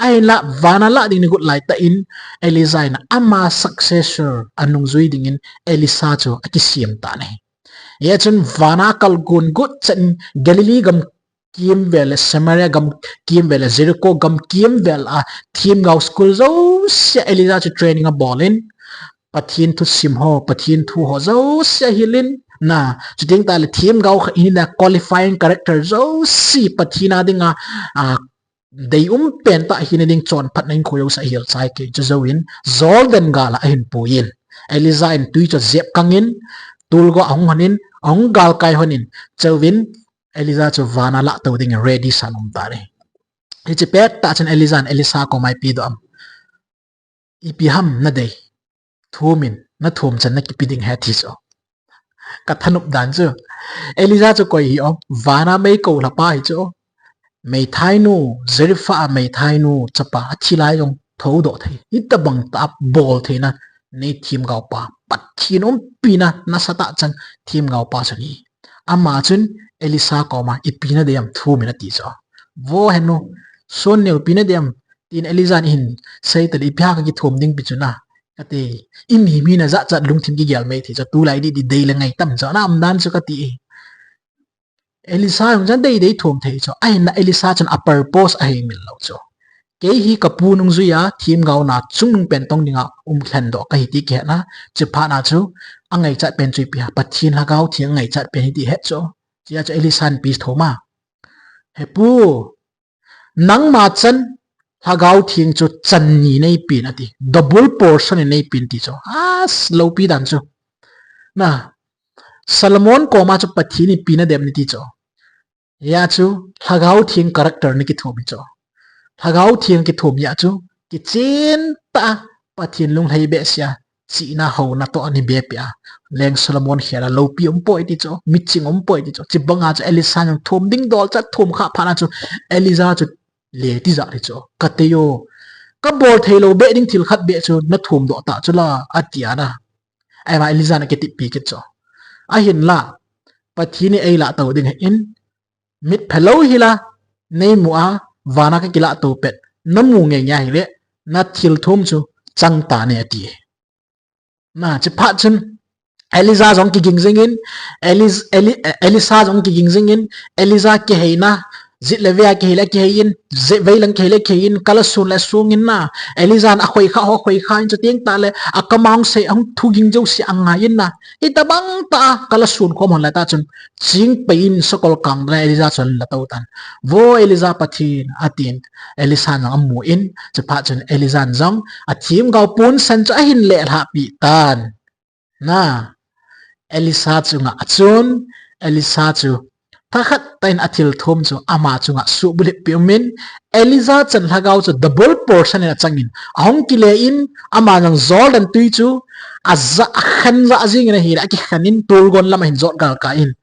Ahinlah vana lah ding agot lai tah in Elijah in ama successor anungjui dingin Elisha chu akisem tan ahi. Hia chun vana kal gon got chan Galilee gam kimvel le Samaria gam kimvel le Jericho gam kimvel a themgao school jouse a Elijah chu training abol in Pathin thusim ho, Pathin thu ho jouse ahil in na, chuteng tah le themgao khat in a qualifying character jouse Pathin a dinga, a, deium pen tah hina ding chonphatna hinkho jouse ahil chai kei chu jouvin Jordan gal a ahin pui in. Elijah in tui chu ajep kang in, tulgo ahung hon in, ahung galkai hon in, jouvin Elijah chu vana lah tou dingin ready sa um tan ahi. Hiche pet tah chun Elijah in Elisha koma ipi doh am. Ipi ham nadei. Thum in, nathum chan nakipe ding ahi ti chu. Kathanop dan chu. Elijah chu koi hi o, vana mei koulha pa hi chu. Meithainu, Zarephath a meithainu chapa athi lai jong thoudoh thei. Hitabang tah a bol theina nei themgao pa. Pathin umpina nasatah chan themgao pa chu ahi. Ama chun Elisha koma ipi nadei am thum in ati chu. Vo henu, son neo ipi nadei am tin Elijah in ahin sei tah le ipi ham kakithum ding pi chu na. Kati, imi mi na jachat lungthim kigel mei thei chu tulai didi dei le ngai tam chu na um dan chu kati. Elisha jong chun dei dei thum thei chu. Ahinla Elisha chun a purpose ahei mil lou chu. Kei hi kapu nungjui a, themgao na chungnung pen tong dinga um lhen doh kahi ti kihetna, chuphat na chu, angaichat pen chu ipi ham, Pathin Lhagao Theng angaichat pen ahi ti ahet chu. Chea chu Elisha in ipi thum am. He pu, nangma chan Lhagao Theng chu chan ni neipen ati, double portion in neipen ti chu. As, loupi dan chu. Na, Solomon koma chu Pathin in ipi nadei am nati chu. Hia chu, Lhagao Theng character nakithum hi chu. Lhagao Theng kithum hia chu, kichen tah a, Pathin lunglhai behseh a, chihna houna toh anei be peh a. Leng Solomon khel a loupi umpoi ti chu, miching umpoi ti chu. Chubanga chu Elisha in thum ding dol chat thum kha phat na chu, Elijah chu le tijat hi chu. Kati o, kabol thei lou beh ding thil khat beh chu, nathum doh tah chu la, ati a na. Ahivang Elijah in akiteppi kit chu. Ahinla, Pathin in eilah tou ding ahin, mit phalou hila, neimu a, vana kakilah tou pet, namu ngei ngei hile, nathil thum chu chang tan e ati. Na, chuphat chun, Elijah jong kiging jingin, Elis-, Eli-, Elisha jong kiging jingin, Elijah kiheina, jit le vei a kihei le kihei in, jit vei lang kihei le kihei in, kal a sun le sung in na, Elijah in akhoi kha ho khoi kha in chuteng tah le, akam a hung sei, ahung thuging jouse angai in na, hitabang tah a, kal a sun khom hon le tah chun, ching pei in sakol kang dan a Elijah chun la tou tan. Vo Elijah Pathin, atin, Elisha in jong amu in, chuphat chun Elijah in jong, athemgao ponsan chu ahin lelhah pi tan. Na, Elisha chunga achun, Elisha chu thakhat tah in athil thum chu ama chunga suhbulhit pi um in, Elijah chan Lhagao chu double portion in achang in, ahung kile in, ama jong Jordan tui chu, aja, akhen ja jing in ahile, akikhen in, tulgon lam ahin jot galkai in.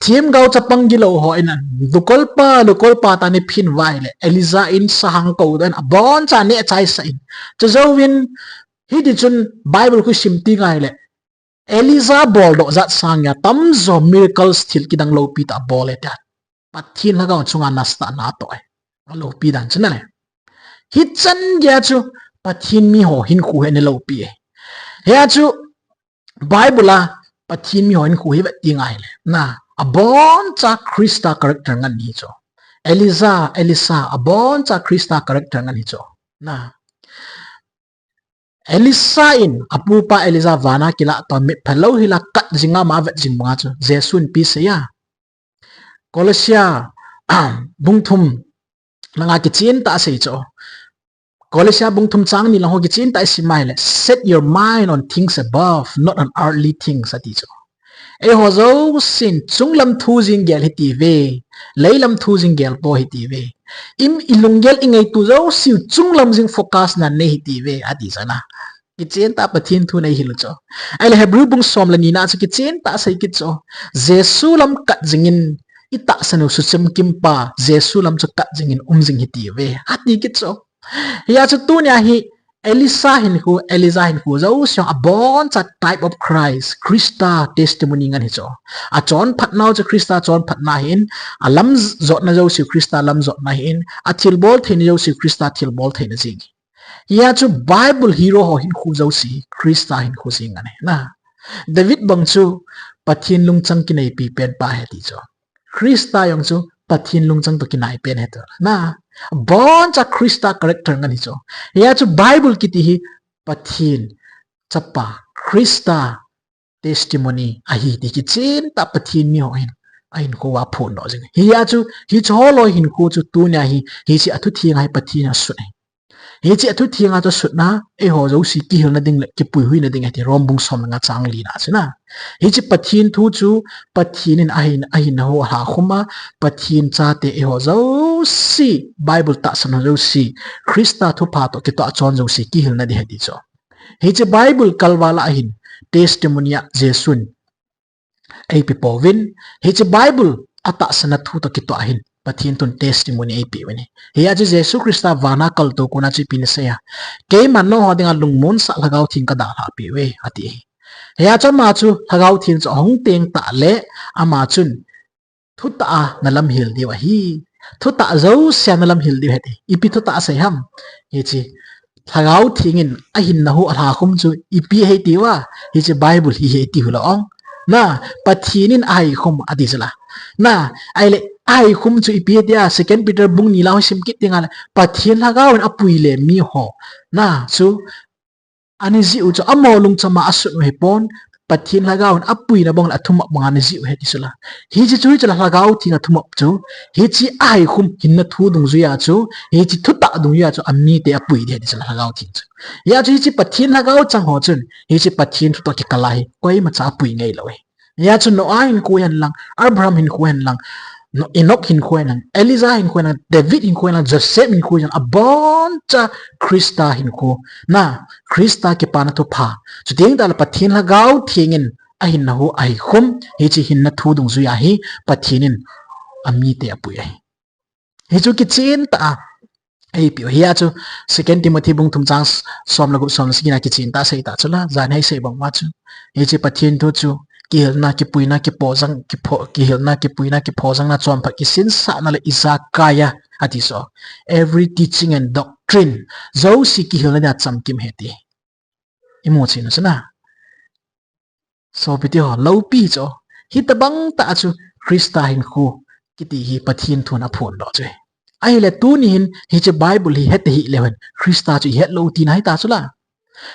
Themgao chapang gilou ho in, lukolpa, lukolpa tah in aphin vai le, Elijah in sahang kou dan, abon cha neh chai sah in. Chujouvin, hiti chun Bible khu sim ti ngai le, Elijah boldoh jat sanga tamjo miracles thil kidang loupi tah abol e tia. Pathen Lhagao chunga nasatah na atoh e. Aloupi dan chu nale. Hichan geiya chu Pathen miho hinkho hi ana loupi e. Hia chu Bible a Pathen miho hinkho hi vet ding ahile, na, aboncha Christa character ngen hi chu. Elijah, Elisha, aboncha Christa character ngen hi chu. Na, Elisha in apupa Elijah vana kilah toh, mitphalou hila kat jinga ama vet jing banga chu Jesun ipi asei a. Colossia bung thum langa kichen tah asei chu. Colossia bung thum chang ni lang ho kichen tah isim a ahile, "Set your mind on things above, not on earthly things," ati chu. Eiho jousen chunglam thu jeng gel hiti uve, leilam thu jeng gel po hiti uve. Im ilunggel ingaito jouseu chunglam jeng focus na nei hiti uve, ati chu na. Kichen tah Pathen thu nei hil chu. Ahile Hebrew bung som le ni na chu kichen tah asei kit chu. Jesu lam kat jingin itahsan u suchem kimpa, Jesu lam chu kat jingin um jing hiti uve, ati kit chu. Hia chu tunia hi Elisha hinkho, Elijah hinkho jouse aboncha type of Christ, Christa testimony ngen hi chu. Achonphatnau chu Christa chonphatna ahin, alamjotna jouse Christa lamjotna ahin, athilbol theina jouse Christa thilbol theina jeng. Hia chu Bible hero ho hinkho jouse Christa hinkho jeng ngen ahi na. David bang chu Pathen lungchang kinaipi pen pa ahi ti chu. Christa jong chu Pathen lungchang toh kinai pen ahi ti na. Aboncha Christa character ngen hi chu. Hia chu Bible kiti hi Pathen Chapa Christa testimony ahi ti kichen tah Pathen miho hin ahinkho a phondoh jing. Hia chu, hiche ho loi hinkho chu tunia hi, hiche athutheng a hi Pathen in asut ahi. Hiche athutheng a chu asutna, eiho jouse kihilna ding le kipuihuina ding ahi ti Rom bung som le nga chang li na chu na. Hiche Pathen thu chu Pathen in ahin, ahinna ho alhakhum a, Pathen chate eiho jouse, Bible tahsan ho jouse, Christa thupha toh kitoh a chon jouse kihilna ding ahi ti chu. Hiche Bible kalval a ahin testimony a Jesun eipe pouvin, hiche Bible atahsanna thu toh kitoh ahin Pathen thun testimony eipeuvin ahi. Hia chu Jesu Christa vana kaltou kona chu ipi asei a, "Keiman nangho dinga lungmonsah Lhagao Theng kadalhah peh uve," ati ahi. Hia chu ama chu Lhagao Theng chu ahung teng tah le ama chun thutah a nalamhil diu ahi. Thutah jousea nalamhil diu ahi ti. Ipi thutah asei ham? Hiche Lhagao Theng in ahinna ho alhakhum chu ipi ahi ti uva, hiche Bible hi ahi ti hula ong. Na, Pathen in ahaikhum ati chu la. Na, ahile ahaikhum chu ipi ahi tia, Second Peter bung ni la ho sim kit ding ahile, Pathen Lhagao in apui le miho. Na, chu ana jih u chu amaho lungcham a asut u ahipon, Pathen Lhagao in apuina bang le athumop banga ana jih u ahi ti chu la. Hiche chu, hiche la Lhagao Theng athumop chu, hiche ahaikhum hinna thu dungjuia chu, hiche thutah dungjuia chu amite apui ding ahi ti chu la Lhagao Theng chu. Hia chu hiche Pathen Lhagao chang ho chun, hiche Pathen thu toh kikal a hi koimacha apui ngai lou ahi. Hia chu Noah hinkho hen lang, Abraham hinkho hen lang, No-, Enoch hinkho hen lang, Elijah hinkho hen lang, David hinkho hen lang, Joseph hinkho hen lang, aboncha Christa hinkho. Na, Christa kipana thupha. Chuteng tah le Pathen Lhagao Theng in ahinna ho ahaikhum, hiche hinna thu dungjuia hi Pathen in amite apui ahi. Hichu kichen tah a eipeh u ahi. Hia chu Second Timothy bung thum chang s-, som le gup som le sagi na kichen tah a asei tah chu la, jan hi asei bang uva chu. Hiche Pathen thu chu kihilna, kipuina, kipojang, kipho, kihilna, kipuina, kiphojangna, chonphat kisinsahna le ijakai a ati chu. Every teaching and doctrine. Jouse kihilna dia chamkim ahi ti. Imu cheh u chu na. Sopite ho, loupi chu. Hitobang tah chu Christa hinkho kiti hi Pathen thun aphondoh chu ahi. Ahile tuni hin hiche Bible hi hete hih leu hen Christa chu ihet lou tina ahi ta chu la.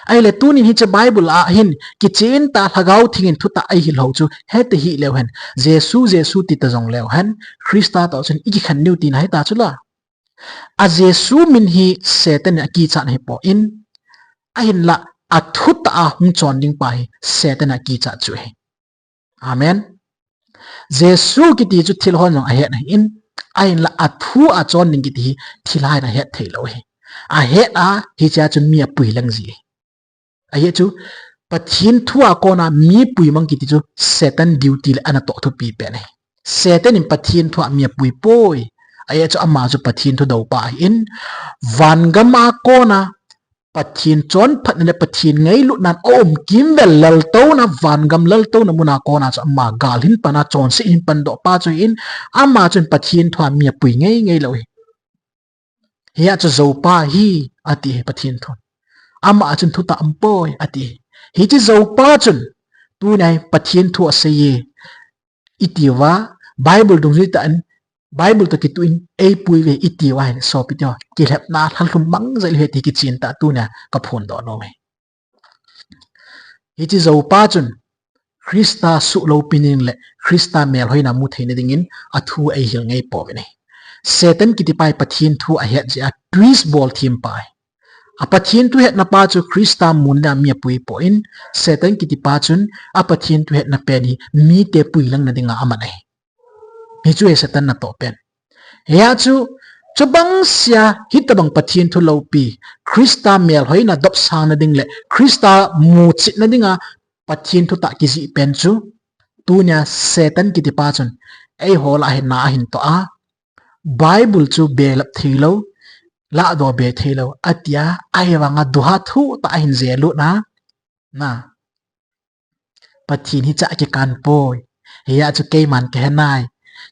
Ahile tunin hiche Bible a hin kichen tah Lhagao Theng in thutah eihil ho chu hete hih leu hen, Jesu, Jesu ti ta jong leu hen, Christa toh chun ikikhen diu tina ahi ta chu la. A Jesu min hi Satan in akichat ahipon, ahinla athutah a hung chon ding pa hi Satan in akichat chu ahi. Amen. Jesu kiti chu thilhon jong ahet ahin, ahinla athu a chon ding kiti hi thilha in ahet thei lou ahi. Ahet a, hichea chun mi apui leng ji ahi. Ahi chu, Pathen thu a kona mi pui mang kiti chu Satan duty le ana toh thupi pen ahi. Satan in Pathen thu a mi apui poi. Ahi chu ama chu Pathen thudou pa ahin, vangam a kona Pathen chonphatna le Pathen ngailutnan aum kimvel laltouna, vangam laltouna muna kona chu ama gal hin pan a, chonset hin pandoh pa chu ahin, ama chun Pathen thua mi apui ngeingei lou ahi. Hia chu Joupa ahi, ati ahi Pathen thun. Ama chun thutah aumpoi, ati ahi. Hiche Joupa chun, tunia hi Pathen thu asei e, itiuva, Bible dungjui tah in, Bible toh kituh in, eipui uve, itiuva ahile, sopite ho, kilhepna lhalhum mang jeh lou ahi ti kichen tah tunia kaphondoh nom e. Hiche Joupa chun Christa suhloupi nading le Christa melhoina mu theina dingin athu eihil ngei pouvin ahi. Satan kitipa hi Pathen thu ahet jeh a twist bol them pa ahi. A Pathen thu hetna pa chu Christa muna mi apui poi, Satan kitipa chun a Pathen thu hetna pen hi mite puilang nadinga aman ahi. Hichu ahi Satan natoh pen. Hia chu, chubang sea, hitobang Pathen thu loupi, Christa melhoina dopsang nading le Christa muchet nadinga Pathen thutah kijih pen chu, tunia Satan kitipa chun eiho lah a hin na ahin toh a, Bible chu belap theilou, lahdoh be theilou, atia, ahivanga duha thutah ahin jelut na, na. Pathen hichea akikan poi. Hia chu keiman kahe nai.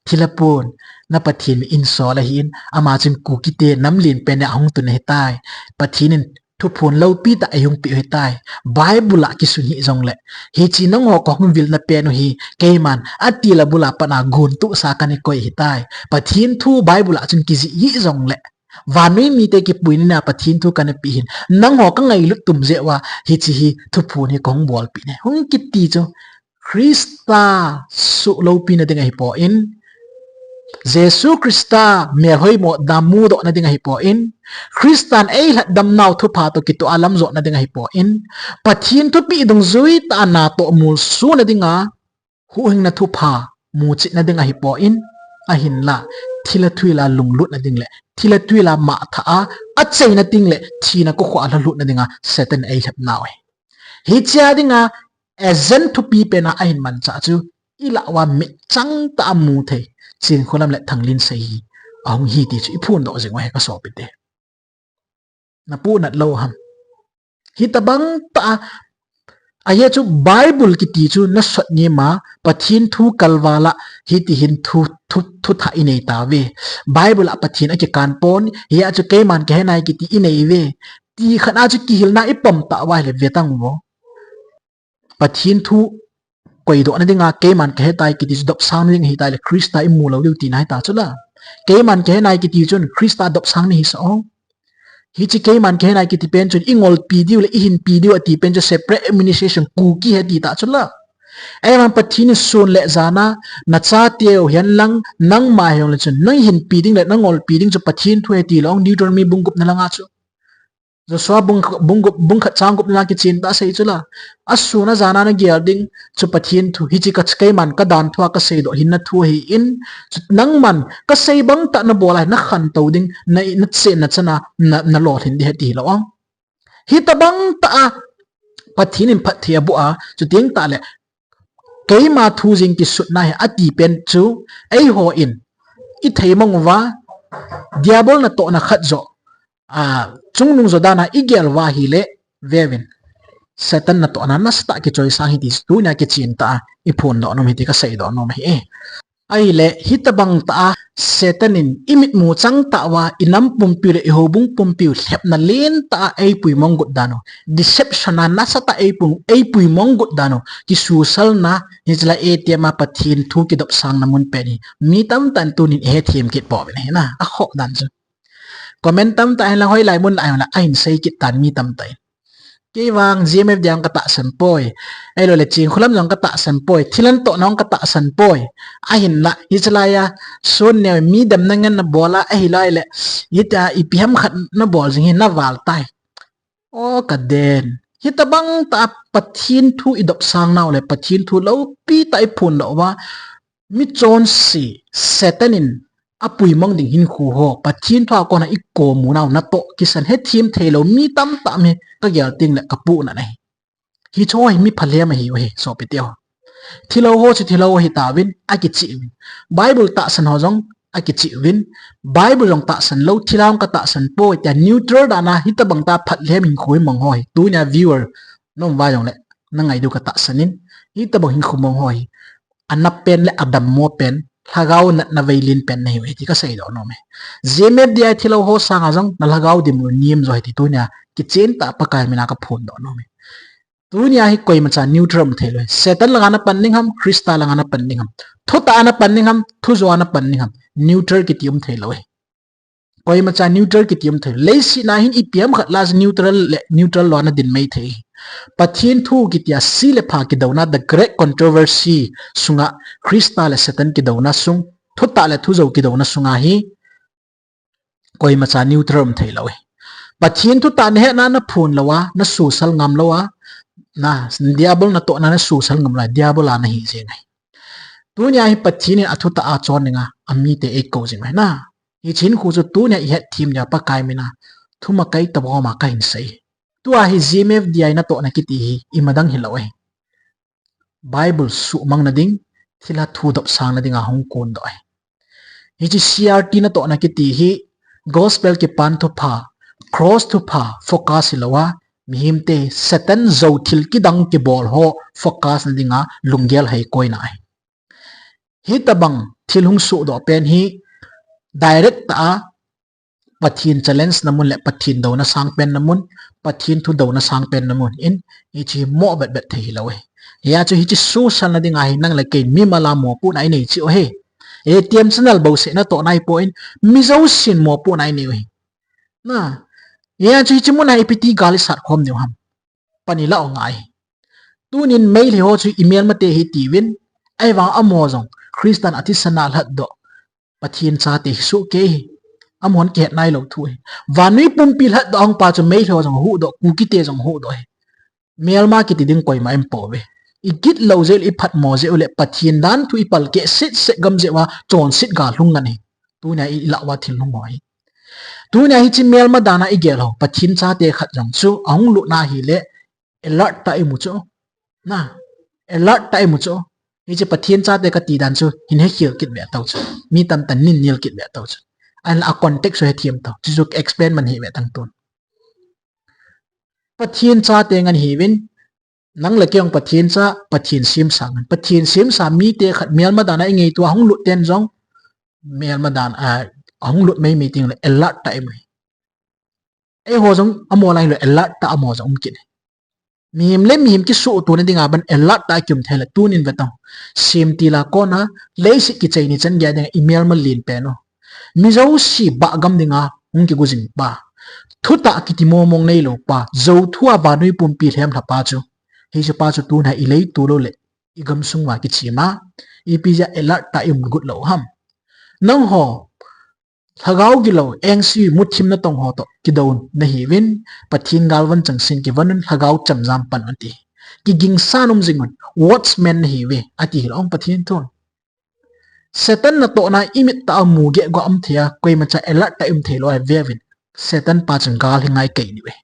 Thilha pon, na Pathen min insol ahin, ama chun Kukite nam lenpen a hung tun ahitai. Pathen in thuphon loupi tah eihung peh u ahitai. Bible a kisun hih jongle, hiche nangho kahung vilna pen u hi, keiman atila bula pat a gontohsa kana koi ahitai. Pathen thu Bible a chun kijih hih jongle, vannoi mite kipuina a Pathen thu kana pe ahin, nangho kangailut tum jeh uva hiche hi thuphon hi kahung bolpeh e, hung kiti chu, Christa suhloupi nading ahipoi, Jesu Christa melhoi mona mudoh nading ahipoi, Christan eilhatdam nau thupha toh kitoh a lamjot nading ahipoi, Pathen thupeh dungjui tah a natoh molso nadinga huhhingna thupha muchet nading ahipoi, ahinla thilha thuhil a lunglut nading le thilha thuhil a mahthah a, achaina teng le thina kokhuh a lhalut nadinga Satan in eilhep nau ahi. Hichea dinga agent thupi pen a ahin manchah chu ilah uva mitchang tah a mu thei, Chinkholam le Thanglinsei hi ahung hi ti chu iphondoh jing u ahi kasopite. Napu nat lou ham? Hitobang tah a, ajeh chu Bible kiti chu nasot ngim a, Pathen thu kalval a, hiti hin thu, thu, thuthah inei tauve. Bible a Pathen akikan pon, hia chu keiman kahe nai kiti inei uve. Ti khat a chu kihilna ipom tauva ahile ve tang uvo. Pathen thu koidoh nadinga keiman kahe tai kiti chu dopsang nading ahitai le Christa imu lou diu tina ahita chula. Keiman kahe nai kiti chun Christa dopsang nahisah o. Hiche keiman kahe nai kiti pen chun ingolpi diu le ihinpi diu ati pen chu separate administration Kuki ahi ati ta chula. Ahivang Pathen in sun le jan a nachateu hihen lang nangma hijongle chun nahinpi ding le nangolpi ding chu Pathen thu ahi tilou Deuteronomy bung gup na langa chu. Joshua bung, bung gup, bung khat chang gup na kichen tah a asei chula. Asun ajan a nagel ding chu Pathen thu, hiche ka, keiman kadan thu a kaseidoh hinna thu ahin, chu nangman kasei bang tah nabol a nakhantou ding, na, nachen nachan a, na, nalolhin ding ahi tilou. Hitobang tah a Pathen in phatthei aboh a, chuteng tah le keima thu jing kisutna ahi ati pen chu, eihon ithei mang uva, Diabol natohna khat joh, a, chungnung joh dan a igel uva ahile, veuvin, Satan natohna nasatah kichoisang ahi ti tunia kichen tah a iphondoh nom ahi ti kaseidoh nom ahi. Ahile, hitobang tah a Satan in imitmu chang tah uva, inam pumpiu le ihoubung pumpiu lhepna lentah a eipui mong got dan u, deception a nasatah a eipui, eipui mong got dan u kisuhselna, hiche lai A T M a Pathen thu kidopsangna mun pen hi mi tamtah in tunin eihethem kit pouvin ahi na, akhoh dan chu. Comment tamtah in la hoilai mun la ahin la ahin sei kit tan mi tamtah in. Kei vang G M F D jong katahsan poi. Ahiloule Chinkholam jong katahsan poi. Thilha natohna jong katahsan poi. Ahinla, hiche laiya, sun neo mi damna ngen nabol a, ahiloule, hitia ipi ham khat nabol jing hi naval tai. O kaden. Hitobang tah a Pathen thu idopsang nau le, Pathen thu loupi tah iphondoh uva, michonse, Satan in apui mong ding hinkho ho, Pathen thu a kona ikomu nau natoh kisan hethem theilou mi tamtah um hi kagel teng le kapuhna ahi. Hicheho hi mi phalem ahiuve, sopite ho. Thilou ho chu thilou ho hitauvin, akicheh uvin. Bible tahsan ho jong, akichi uvin, Bible jong tahsan lou, thilha jong katahsan poi, tia neutral dan a, hitabang tah a phat lhem hinkho mong ho hi. Tunia viewer, nom uva jongle, na ngai diu katahsan in, hitabang hinkho mong ho hi. Anap pen le adammo pen, lhagao natna vei len pen nahiuve ti kasei doh nom e. G M F D I thilha ho sanga jong, na lhagao dimlou nem jo ahi ti tunia, kichen tah a Pakai mina kaphon doh nom e. Tunia hi koimacha neutral um thei lou. Satan langa na pan ding ham, Christa langa na pan ding ham. Thutah a na pan ding ham, thujo a na pan ding ham. Neutral kiti um thei lou. Koimacha neutral kiti um thei lou. Leiset a hin ipi ham khat la neutral le neutral lou a na din mei thei. Pathen thu kitia si le pha kidouna, the great controversy sunga Christa le Satan kidouna sung, thutah le thujo kidouna sunga hi koimacha neutral um thei lou. Pathen thutah na hetna na phon lou a, na susal ngam lou a, na diabol natohna na susal ngam lou a, diabol a nahi jeng ahi. Tunia hi Pathen in athutah a chon dinga, amite eikou jing ahi na. Hiche hinkho chu tunia ihet them dia Pakai mina, thumakai tabang ma kahin sei. Tua hi G M F D I natohna kiti hi, ima dang hilou ahi. Bible suhmang na ding, thilha thu dopsang na dinga hung kon doh ahi. Hiche C R T natohna kiti hi, gospel kipan thupha, cross thupha, focus hilou a, mihemte, Satan jou thil kidang kibol ho, focus na dinga, lunggel hei koina ahi. Hitabang thil hung sohdoh pen hi, direct tah a, Pathen challenge na mun le Pathen douna sang pen na mun, Pathen thu douna sang pen na mun in, hiche hi mo vet vet thei hilou e. Hia chu hiche susal na dinga hi nang le kei mimal a mopohna inei chu ahi. A T M channel bouseh natohna ahipoi, mi jousen mopohna inei u ahi. Na, hia chu hiche mun a ipi ti gal isat khom diu ham. Pan ilah u ngai. Tunin Meitei ho chu imelmate ahi tiuvin, ahivang amaho jong, Christan athisan a lhatdoh, Pathen chate hi soh kei hi. Amahon kihet nailou thu hi. Vannoi pumpi lhatdoh ahung pa chu Meitei ho jong huhdoh, Kukite jong huhdoh hi. Melma kiti ding koima aumpouve. Igit lou jeh u le, iphatmo jeh u le, Pathen dan thu ipalkeh setset gam jeh uva, chonset gal lhung ngan hi. Tunia ilah uva thil lhung ho hi. Tunia hiche melma dan a igel ho, Pathen chate khat jong chu, ahung lutna hile, alert tah a imu chu. Na, alert tah a imu chu. Hiche Pathen chate kati dan chu, hin hekhel kit ve tau chu. Mi tamtah in nin nil kit ve tau chu. Ahinla a context chu hethem tau. Chuchu explain man hih ve tang tun. Pathen chate ngan hiuvin, nang le kei jong Pathen cha, Pathen semsa ngan. Pathen semsa mite khat melma dan a ingaito a hung lut ten jong, melma dan a, ahung lut meimei teng le alert tah a imu hi. Eiho jong amaho lai le alert tah a amaho jong um kit hi. Mihem le mihem kisuhtona dinga ban alert tah a kium thei le tunin ve tang. Semtil a kona, leiset kichai ni chan gei a dinga imelma len pen u. Mi jouse bah gam dinga hung kigo jing pa. Thutah kiti mong mong neilou pa. Jou thu a vannoi pumpi lhem lha pa chu. Hiche pa chu tuna ileito lou le, igamsung uva kichem a, ipi jeh a alert tah a ium got lou ham. Nangho, lhagao gilou, engse, muthim natong ho toh kidou nahiuvin, Pathen galvan changseh in kivon un, lhagao chemjam pan un ati. Kigingsan um jing un, watchman nahiuve, ati hilou Pathen thun. Satan natohna imit tah a mu geh go um thei a, koimacha alert tah a um thei lou ahi veuvin. Satan pa chun gal hi ngai kei diu ahi.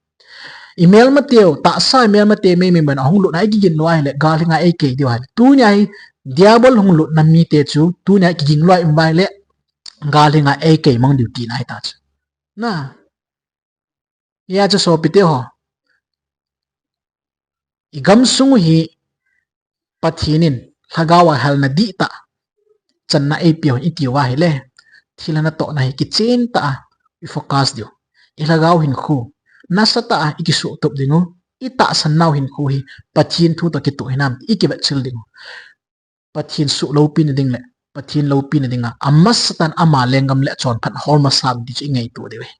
Imelmateu, tahsa imelmate meimei ban ahung lutna ikigin lou ahile, gal hi ngai ei kei diu ahi. Tunia hi, diabol hung lutna mite chu, tunia kiging lou a um uva ahile, gal hi ngai ei kei mang diu tina ahi ta chu. Na. Hia chu sopite ho. Igamsung u hi Pathen in lhagao a halna dihtah channa eipeh u ahi iti uva ahile, thilha natohna hi kichen tah a ifocus diu. Ilhagao hinkho nasatah a ikisuhtup ding u, itahsan nau hinkho hi Pathen thu toh kitoh hinam ti ikivetchil ding u. Pathen suh loupina ding le, Pathen loupina dinga, amasatan ama lenggam le chonphat hol masat ti chu ingaito diu ahi.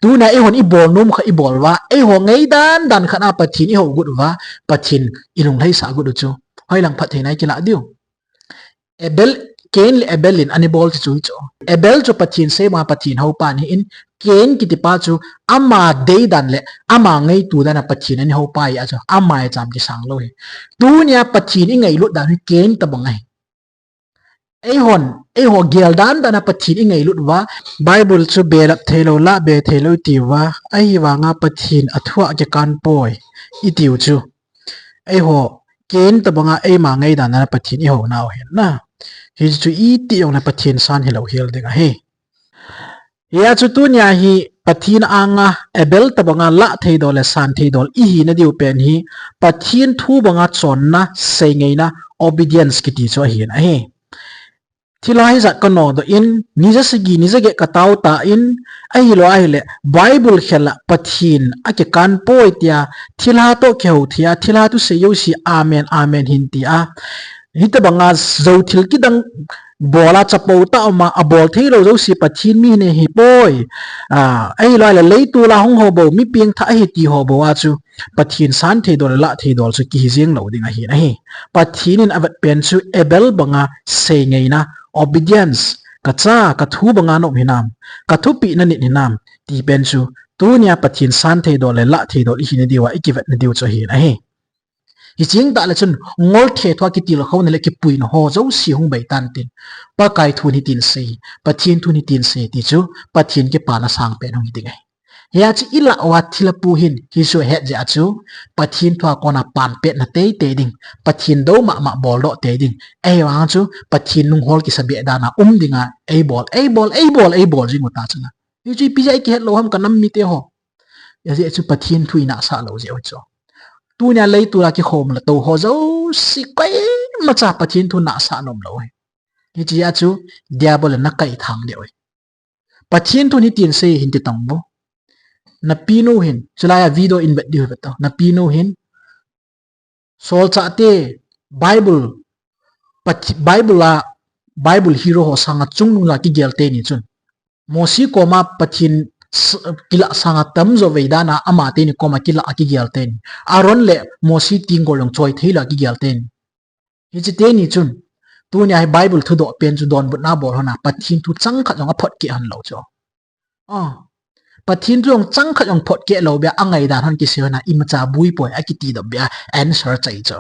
Tunia eihon ibol nom kha ibol uva, eiho ngaidan dan khat a Pathen ihou got uva, Pathen ilunglhaisah got u chu. Hoilang phattheina ikilah diu. Abel, Cain le Abel in ana bol chu hichu. Abel chu Pathen seibanga Pathen houpa ahin, Cain kitipa chu ama deidan le ama ngaito dan a Pathen ana houpa ahi a chu, ama icham kisang lou ahi. Tunia Pathen ingailut dan hi Cain tabang ahi. Eihon, eiho gel dan dan a Pathen ingailut uva, Bible chu belap theilou, lahbe theilou iti uva, ahivanga Pathen athu a kikan poi, itiu chu. Eiho, Cain tabanga eima ngaidan dan a Pathen ihou nau ahi na. Hichu iti jongle Pathen san hilou hel ding ahi. Hia chu tunia hi Pathen anga Abel tabanga lah theidol le san theidol ihina diu pen hi Pathen thu banga chonna, seingaina, obedience kiti chu ahin ahi. Thilha hijat kanodoh in, nija sagi, nija get katao tan, ahilou ahile, Bible khel a Pathen akikan poi tia, thilha toh kihou thei a, thilha thusei jouse, amen, amen hin tia. Hitabanga jou thil kidang bol a chapo tah a um a, abol theilou jouse Pathen mi ahi poi. Ah, ahilou ahile, leitol a hung ho bou, mi pengthah ahi ti ho bou a chu Pathen san theidol le lah theidol chu kihi jeng lou ding ahin ahi. Pathen in avet pen chu Abel banga seingaina, obedience, kacha, kathu banga naum hinam, kathupeh nanit hinam, ti pen chu tunia Pathen san theidol le lah theidol ihina diuva ikivetna diu chu ahin ahi. Hicheng tah le chun ngol thethua kitilkhouna le kipuina ho jouse hung bei tan tin, Pakai thun hitin sei, Pathen thun hitin sei ti chu Pathen kipana sangpen hung hi ding ahi. Hia chu ilah uva thilha pu hin, hichu ahet jeh a chu, Pathen thua kona panpetna teitei ding, Pathen dou mama boldoh tei ding, ahivang chu Pathen lunghol kisa beh dan a um dinga, eibol, eibol, eibol, eibol jing u ta chu na. Hichu ipi jeh a ikihet lou ham kanam mite ho. Ajeh chu Pathen thu inahsah lou jeh u chu. Tunia leitol a kikhom le tou ho jouse koimacha Pathen thu nahsah nom lou ahi. Hiche a chu Diabol in ana kaithang diu ahi. Pathen thun hitin sei hin ti tong u. Napinu hin, chulai a video in vet diu ve to. Napinu hin, solchahte, Bible, Path-, Bible a, Bible hero ho sanga chungnung la kigel teni chun, Mosi koma Pathen s-, kilah sanga tamjo vei dan a ama teni koma kilah a kigel teni. Aaron le Mosi tenggol jong choi thei la kigel teni. Hiche teni chun, tunia hi Bible thudoh pen chu donbutna bol hon a, Pathen thu changkhat jong aphot keh hon lou chu. Ah, Pathen thu jong changkhat jong phot keh lou beh a, angaidan hon kisei hon a, imacha bui poi akiti doh beh a, answer chai chu.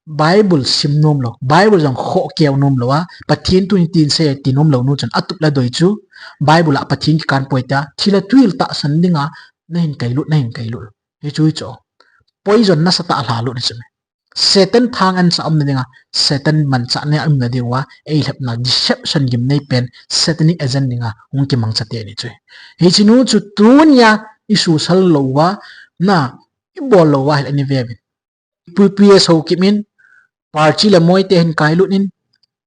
Bible sim nom lou, Bible jong khoh keu nom lou a, Pathen thun hitin sei ti nom lou nu chun atup le doi chu, Bible a Pathen kikan poi tia, thilha thutah tahsan dinga, nahin kailut, nahin kailut. Hichu chu. Poison nasatah lhalut hichu me. Satan thang ansa umna dinga, Satan manchahna umna diuva, eilhepna deception gimnei pen, satanic agent dinga, hung kimangcha teni chu. Hiche nu chu tunia, isusal louva, na, ibol louva, hil ani vevin. Pu P S Haokip in, Parchi le Moite hin kailut in,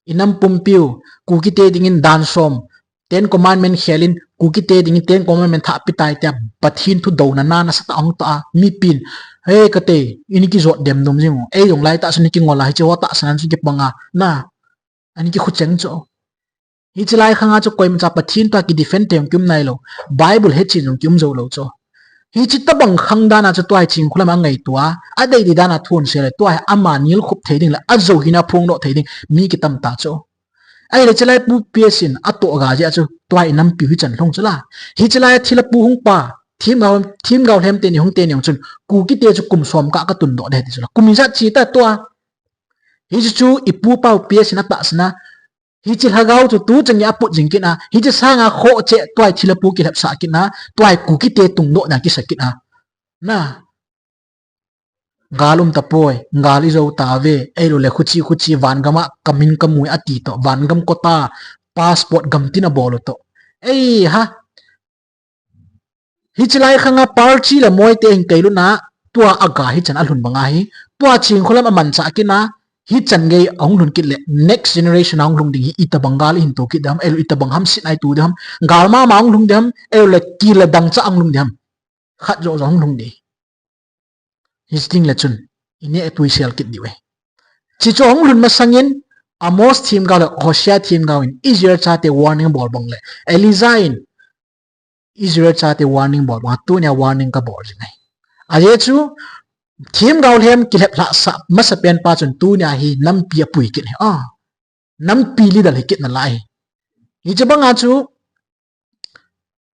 inam pumpiu, Kukite dingin dan som, Ten Commandment khelin, Kukite dingin Ten Commandment thah pi tai tia, Pathen thu douna na nasatah hung toh a, mipin, he kate, ini kijot dem nom jing u, ei jong laitah chun ikingol a, hiche ho tahsan a chun kipang a, na, ani kikhucheng chu. Hiche lai khang a chu koimacha Pathen thu a kidefend te jong kium nailou, Bible hechen jong kium jou lou chu. Hiche tabang khang dan a chu tua hi Chingkholam a ngaito a, adei dei dan a thu asei le, tua hi ama nilkhup thei ding le, ajou hina phongdoh thei ding, mi kitam ta chu. Ahile chulai Pu P S in atoh ga jeh a chu, tua hi inampiu hichan lhung chu la. Hiche lai a thilha pu hung pa, themgao, themgao lhem teni hung teni jong chun, Kukite chu kum som kah katundoh ding ti chu la. Kum ijat che ta tua. Hiche chu ipu pau P S in atahsan a, hiche lhagao chu tu chang a aput jing kit a, hiche sanga khoh cheh tua hi thilha pu kilhepsah kit a, tua hi Kukite tungdoh na kisa kit a. Na. Gal um tapoi, gal ijou tave, eilou le khuchi khuchi, vangam a kamin kamui ati toh, vangam kota, passport gamtin abol u toh. Ei ha. Hiche lai khang a Parchi le Moite hin kailut na, tua aga hichan alhun bang ahi, tua Chingkholam amanchah kit na, hichan gei ahung lhun kit le, next generation ahung lhung ding hi, itabang gal ihin to kit ding ham, eilou itabang hamsetna itu ding ham, gal mama ahung lhung ding ham, eilou le kil le dangchah ahung lhung ding ham. Khat joh joh ahung lhung ding. Hiche teng le chun, ineh tui sel kit diu ahi. Hiche chu ahung lhun masang in, Amos themgao le Hosea themgao in Israel chate warning abol bang le, Elijah in Israel chate warning bol bang a, tunia warning kabol jing ahi. Ajeh chu, themgao lhem kilhep lhahsah masapen pa chun tunia hi nampi apui kit ahi. Ah, nampi leader hi kit nalai ahi. Hiche bang a chu,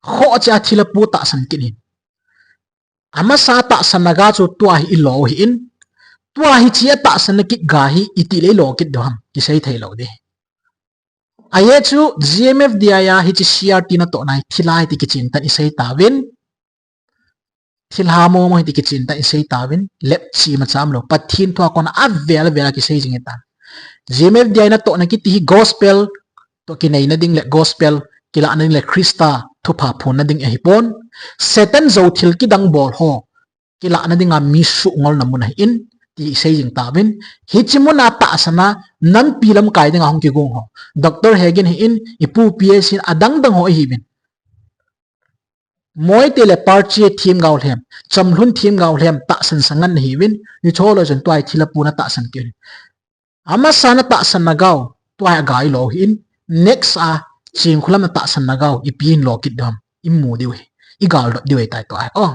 khoh cheh a thilha pu tahsan kit in. Amasa tahsan na ga chu tua hi ilo hi in. Tua hiche atahsan na kit ga hi iti le ilo kit diu ham, kisei thei lou ding. Ajeh chu G M F D I a hiche C R T natoh na hi thilha hi ti kichen tan isei tauvin. Thilha momo hi ti kichen tan isei tauvin. Lepchi macham lou. Pathen thu a kona avel avel a kisei jing tan. G M F D I natohna kiti hi gospel toh kineina ding le gospel kilahna ding le Christa thupha phonna ding ahipon. Satan jou thil kidang bol ho kilahna dinga mi suhngolna mun ahin, ti isei jing tauvin. Hiche muna tahsan a nampi lamkai dinga hung kigong ho, Doctor Hagin ahin, ipu P S in adang dang ho ahiuvin. Moite le Parchi themgao lhem, Chamlhun themgao lhem tahsan sangan ahiuvin, hiche ho loi chun tua hi thilha pu natahsan kit un. Amasa natahsan na gao, tua hi agai lou ahin, next a Chingkhulam natahsan na gao, ipi in lo kit dom, imu diu ahi, igal dot diu ahitai tua hi. Oh.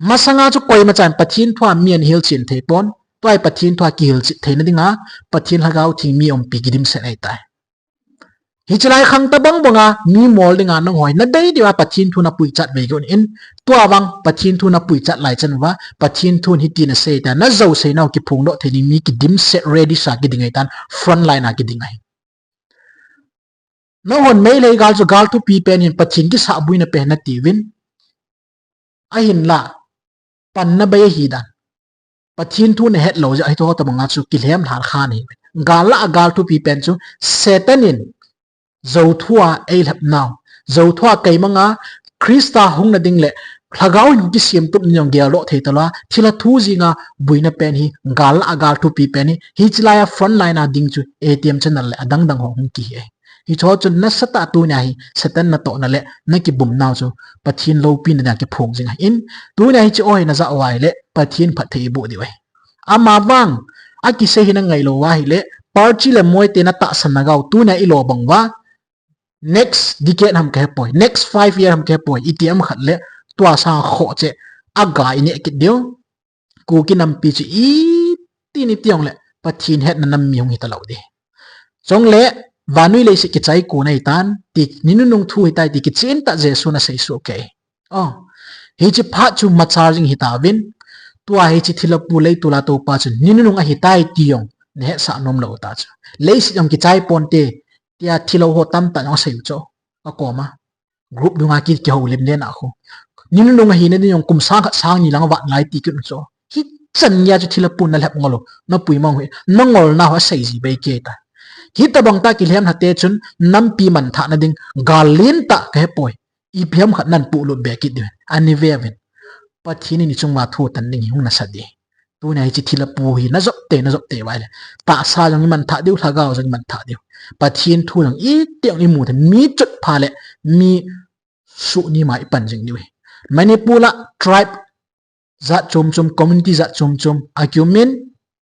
Masanga chu koima chan Pathen thua mi ana hilchen thei pon, tua hi Pathen thua kihilchet theina dinga, Pathen Lhagao Theng mi umpi kidimset ahitai. Hiche lai khang tabang banga mi mol dinga nangho hi nadei diuva Pathen thu napuichat vei gon in, tua vang Pathen thu napuichat lai chan uva, Pathen thun hitin asei tia, najou seinau kiphongdoh thei ding mi kidimset ready sa kiding ahitan, front line a kiding ahi. Nahon Meitei gal chu gal thupi pen hin Pathen kisahbuina pen natiuvin. Ahinla, panna bei ahi dan. Pathen thu nahet lou jeh a hiche ho tabanga chu kilhem lhar kha nahi. Gal lah a gal thupi pen chu Satan in jou thua eilhep nau, jou thua keimanga Christa hungna ding le Lhagao in hung kisem tup ni jong geldoh thei talou a, thilha thu jinga buina pen hi, gal lah a gal thupi pen hi, hiche lai a front line a ding chu A T M channel le adang dang ho hung kihi ahi. Hiche ho chun nasatah a tunia hi Satan natohna le nakibum nau chu Pathen loupina dinga kiphong jing ahin, tunia hiche ho hi najah uva ahile Pathen phatthei iboh diu ahi. Amavang, akisei hi nangai lou uva ahile, Parchi le Moite natahsan na gao tunia ilo bang uva, next decade ham kahepoi, next five year ham kahepoi, iti ham khat le, tua sanga khoh cheh, aga ineh kit diu. Kuki nampi chu iti ni tiong le, Pathen hetna nam mi hung hita lou di. Chule, vannoi leiset kichai kon ahitan, ti, ni nunung thu hitai ti kichen tah Jesun asei soh kei. Oh, hiche phat chu machal jing hitauvin, tua hiche thilha pu leitol a toupa chu ni nunung ahitai ti jong nahetsah nom lou ta chu. Leiset jong kichai ponte, tia thilha ho tamtah jong asei u chu. Akoma. Group dunga ki, kihoulim le na khu. Ni nunung ahina ding jong kum sang khat sang ni lang avat ngai ti kit u chu. Hichan geiya chu thilha pun nalhep ngol u, napui mang u hi, nangolna ho asei ji bei kei ta. Hitabang tah kilhem lhate chun nampi manthahna ding gal lentah kahepoi. Ipi ham khat nahin puilut be kit diu. Ani ve uvin. Pathen in ichung uva thu tan ding hi hung nasa di. Tunia hiche thilha pu hi najop tei, najop tei uva ahile, tahsa jong imanthah diu, lhagao jong imanthah diu. Pathen thu jong iti jong imu thei, mi chotpha le mi suhnem a ipan jing diu ahi. Manipur a tribe jat chom chom, community jat chom chom akium in,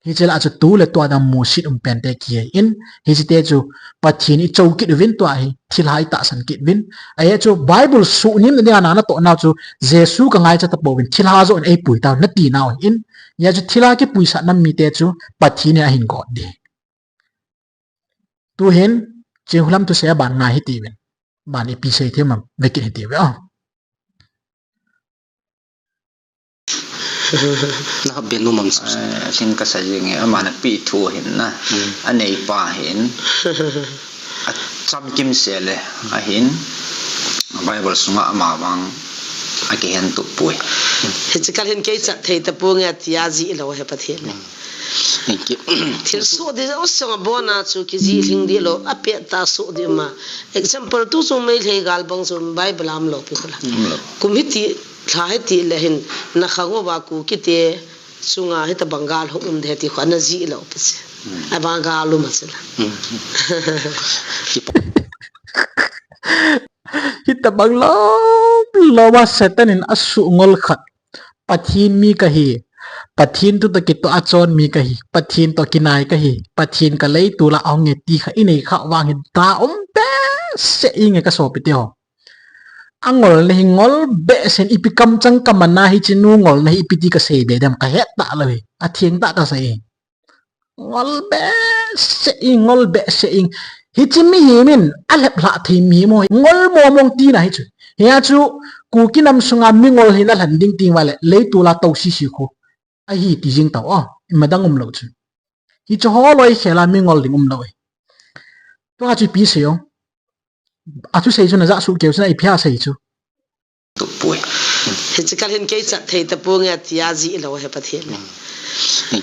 hiche lah a chu tu le tua dang musit um pen te kihe in, hiche te chu Pathen ichou kit uvin tua hi, thilha itahsan kit uvin. Ahi chu Bible suhnemna dinga na natoh nau chu, Jesu kangaicha tapouvin, thilha joh in eipui tau, nati nau ahin. Hia chu thilha kipuisah nam mite chu, Pathen in ahin got di. Tuhin, Chingkhulam thusei a ban ngai hitiuvin. Ban ipi sei thei ham, vekit hitiuve. Ah. Na hap ben um am sa. Eh, sin ka sa jing e, ama na pi thu hin na. Hmm. A neipa hin. A chamkim se le, ahin. Bible sunga ama vang akihen tup poi. Hiche kal hin kei chat thei tapou nge tia jih lou ahi Pathen le. Hmm. Thank you. Thil soh di, o, song a bon a chu kijih lhing di lou, apet tah soh di ma. Example, tu chu Meitei gal bang chu Bible a um lou pi khu la. Um lou. Kum hiti, lha hiti le hin, na khang uva Kuki te chunga hitabang gal hung um de ti khu ana jih lou pi chu. Hmm. Abang gal um a chu la. Hmm. Hitabang lou, lou a Satan in asuh ngol khat. Pathen mi kahi, Pathen thu toh kitoh a chon mi kahi, Pathen toh kinai kahi, Pathen ka leitol a ahung e ti kha inei kha vang hin da um behseh inge ka sopi te ho. Angolna hi ngol behseh in ipi kamchang kamana hiche nu ngolna hi ipi ti kasei be dem kahet tah lou hi. Atheng tah kasei. Ngol behseh in, ngol behseh in. Hiche mihem in, alhep lhah thei mihem ho. Ngol momong tina hichu. Hia chu, Kuki nam sunga mingol hi nalhen ding ti uva le, leitol a tou sisi khu. Ahi ti jing tau, o, ima dang um lou chu. Hiche ho loi khel a mingol ding um lou e. Tua chu ipi sei o. Athusei chu najah soh keu chu na ipi asei chu. Tup poi. Hiche kal hin kei chat thei tapou nge tia jih lou ahi Pathen le. Hmm.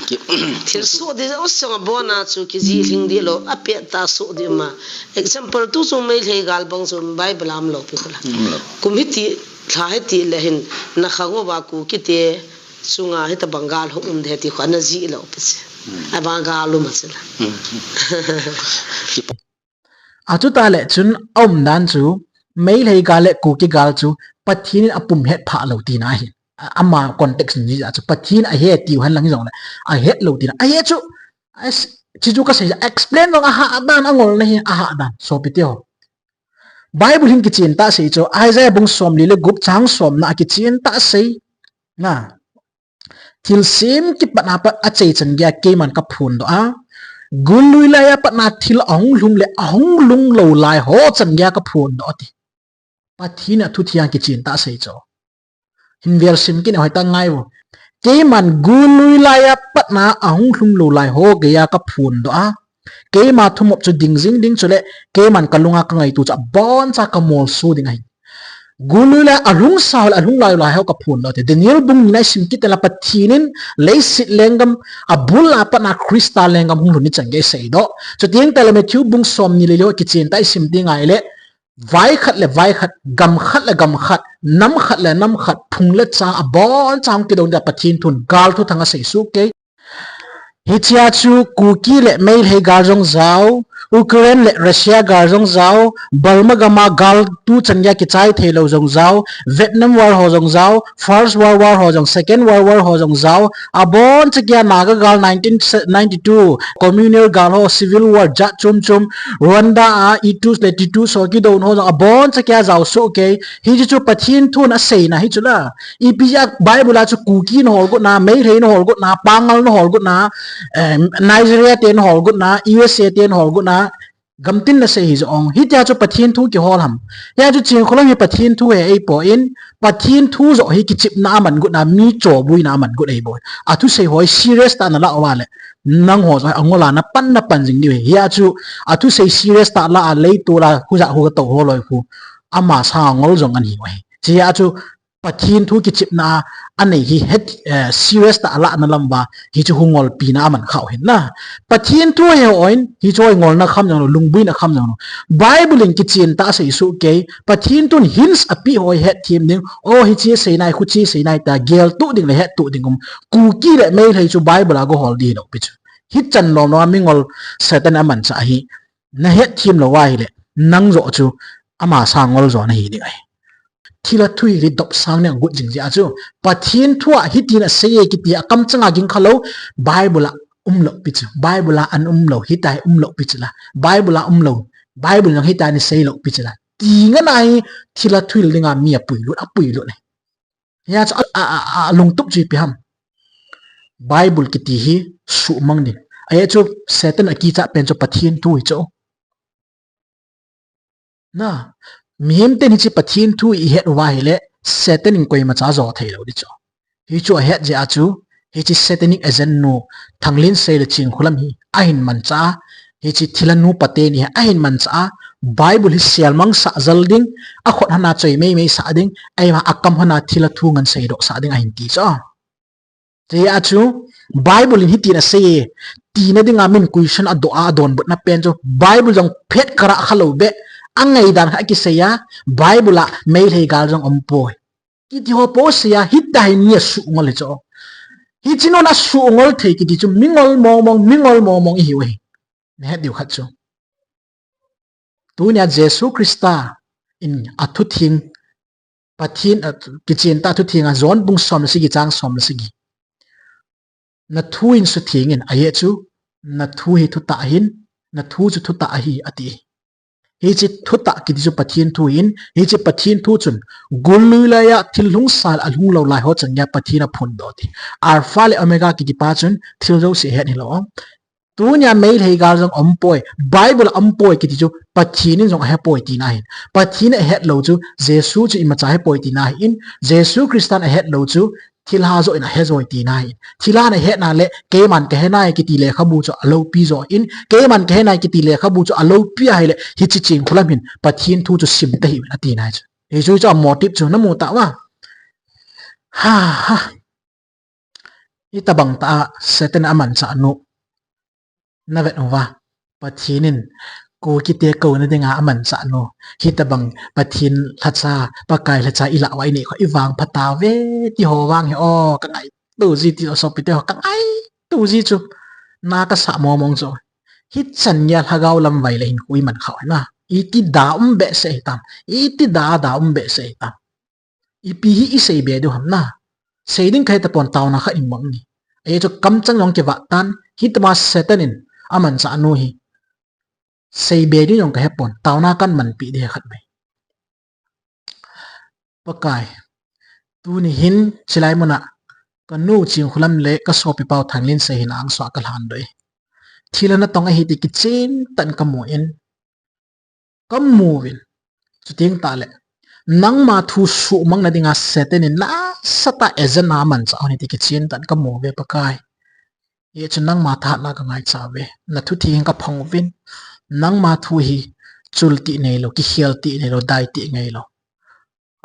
Thil soh di, o sanga bona chu kijih hling di lou, apet ta soh di ma. Example tu chu Meitei gal bang chu Bible a um lou pi khala. Kum hiti, thla hiti le hin, na khang uva Kuki te chunga hitabang gal hung um de ti kho ana jih lou pi chu. Abang gal um a chu la. Achuta le chun aum dan chu, Meitei gal le Kuki gal chu Pathen in apum het phah lou tina ahi. A, ama context ni a chu Pathen ahe tiu hen lang jong le, ahet lou tina. Ahe chu, as, chi chu kasei, explain jong ahah dan, angol na hi ahah dan, sopi te ho. Bible hin kichen tah sei chu, Isaiah bung somli le gup chang somna a kichen tah sei. Na, thilsem kipatna pat achai chan geiya keiman kaphondoh a. Gullui laiya patna thil ahung lhung le ahung lhung lou lai ho chan geiya kaphondoh ati. Pathen a thu theng kichen tah sei chu. Hin vel sim kit in hoitah ngai vo. Keiman gullui laiya patna ahung lhung lou lai ho geiya kaphondoh a. Keima thumop chu ding jing ding chule, keiman kalunga kangaito chu aboncha kamolso ding ahi. Gullui laiya alhung sa ho le alhung lai ho kaphondoh te. Daniel bung ni na isim kit le Pathen in leiset lenggam abul a patna Christa lenggam hung lhun ni chan geiya aseidoh. Chuteng tale Matthew bung somni le li ho kichen tah isim ding ahile, vai khat le vai khat, gam khat le gam khat, nam khat le nam khat, phung le chang aboncha hung kidong dia Pathen thun gal thuthang asei soh kei. Hichea chu Kuki le Meitei gal jong jao, Ukraine le Russia gal jong jao, Burma gam a gal tu chan geiya kichai thei lou jong jao, Vietnam War ho jong jao, First World War ho jong, Second World War ho jong jao, aboncha geiya Naga gal nineteen ninety-two, communal gal ho, civil war jat chom chom, Rwanda a Hutus le Tutsis ho kidong ho jong aboncha geiya jao soh kei. Hichu chu Pathen thun aseina hi chu la. Ipi jeh a Bible a chu Kuki na holgot na, Meitei na holgot na, Pangal na holgot na, em, Nigeria te na holgot na, U S A te na holgot na, gamtin na sei hi jong. Hitia chu Pathen thu kihol ham. Hia chu Chingkholam hi Pathen thu hi eipoi, Pathen thu joh hi kichepna a aman got na, mi chobuina a aman got eipoi. Athusei ho hi serious tah a na lah uva le, nangho joh hi angol a na pan na pan jing diu ahi. Hia chu athusei serious tah a lah a leitol a khu ja khu katou ho loi khu, ama sanga ngol jong ana hiu ahi. Hia chu Pathen thu kichepna a anei hi het, eh, serious tah a lah na lam uva, hichu khu ngolpina a aman khah u ahin na. Pathen thu hi hoi in, hichu hi ngolna kham jong lou, lungbuina kham jong lou. Bible in kichen tah asei soh kei, Pathen thun hints apeh ho hi hetthem ding, o hiche asei nai, khuche asei nai tia geltoh ding le hettoh ding um. Kuki le Meitei chu Bible a go hol di hilou pi chu. Hichan lom lom a mingol Satan a amanchah ahi. Na hetthem lou ahile, nang joh chu ama sanga ngol jo nahi ding ahi. Thilha thu hi dopsang nei agot jing jeh a chu, Pathen thu a hitin asei e kiti a kamchang a ging khalou, Bible a umlou pi chu, Bible a ana umlou, hitia hi umlou pi chu la, Bible a umlou, Bible jong hitia hi seilou pi chu la. Ti ngen a hi thilha thuhil dinga mi apuilut, apuilut ahi. Hia chu a, a, a, alungtup chu ipi ham. Bible kiti hi suhmang ding. Ahia chu Satan akichat pen chu Pathen thu hi chu. Na, mihem ten hiche Pathen thu ihet uva ahile, Satan in koimacha jo thei lou di chu. Hichu ahet jeh a chu, hiche satanic agent nu, Thanglinsei le Chingkholam hi ahin manchah a, hiche thilha nu pateni hi ahin manchah a, Bible hi selmang sah jal ding, akhut hana choi mei mei sah ding, eima akam hana thilha thu ngen seidoh sah ding ahin ti chu. Hijeh a chu, Bible in hitin asei e, tina dinga min question adoh a, adonbutna pen chu, Bible jong phet karah khalou beh, angaidan kha kisei a, Bible a Meitei gal jong umpoi. Kiti ho po asei a, hitia hi mi asuh ngol hi chu. Hiche nun asuh ngol thei kiti chu, mingol mong mong, mingol mong mong ihiu ahi. Nahet diu khat chu. Tunia Jesu Christa in athutheng, Pathen, a, kichen tah thutheng a John bung som le sagi chang som le sagi. Na thu in sutheng in, ahia chu, na thu hi thutah ahin, na thu chu thutah ahi, ati. Hiche thutah kiti chu Pathen thu ahin, hiche Pathen thu chun, gullui laiya thil lhung sa le alhung lou lai ho chan geiya Pathen aphondoh ti. Alpha le Omega kiti pa chun, thil jouse ahet hilou. Tunia Meitei gal jong umpoi, Bible a umpoi kiti chu Pathen in jong ahepoi tina ahin. Pathen in ahet lou chu Jesu chu imacha ahepoi tina ahin. Jesu Christan ahet lou chu thilha joh in ahe joi tina ahin. Thilha in ahet na le keiman kahe nai kiti lekhabu chu aloupi jo ahin. Keiman kahe nai kiti lekhabu chu aloupi ahile hiche Chingkholam hin Pathen thu chu sim tahih un atina ahi chu. Hichu chu a motive chu namu tauva. Ha ha. Hitabang tah a Satan in amanchah nu. Na vet uva. Pathen in Kukite kouna dinga amanchah nu. Hitabang Pathen lhacha, Pakai lhacha ilah uva inei kho ivangphat tauve ti ho vang hi o, ka ngaito ji ti o sopite ho, ka ngaito ji chu. Na kasa mong mong chu. Hichan geiya lhagao lam vai le hin hui man khau na. Iti da um behseh hitam. Iti da da um behseh hitam. Ipi hi isei be diu ham na. Sei ding kahe tapon taona khat in mang ni. Ahi chu kamchang jong kivah tan, hitama Satan in amanchah nu hi. Sei be ding jong kahe pon, taona kan manpi ding khat mai. Pakai, tuni hin chilai muna, kanu Chingkholam le kasopi pau Thanglinsei hin angsuh a kalhan doh e. Thilha natong ahi ti kichen tah in kamu in, kamu uvin. Chuteng tah le, nangma thu suhmang na dinga Satan in nasatah a agenda amanchah hon ahi ti kichen tah in kamu uve Pakai. Hichu nangma thahatna kangaicha uve. Nathu theng kaphong uvin. Nangma thu hi chul ti neilou, kikhel ti neilou, dai ti neilou.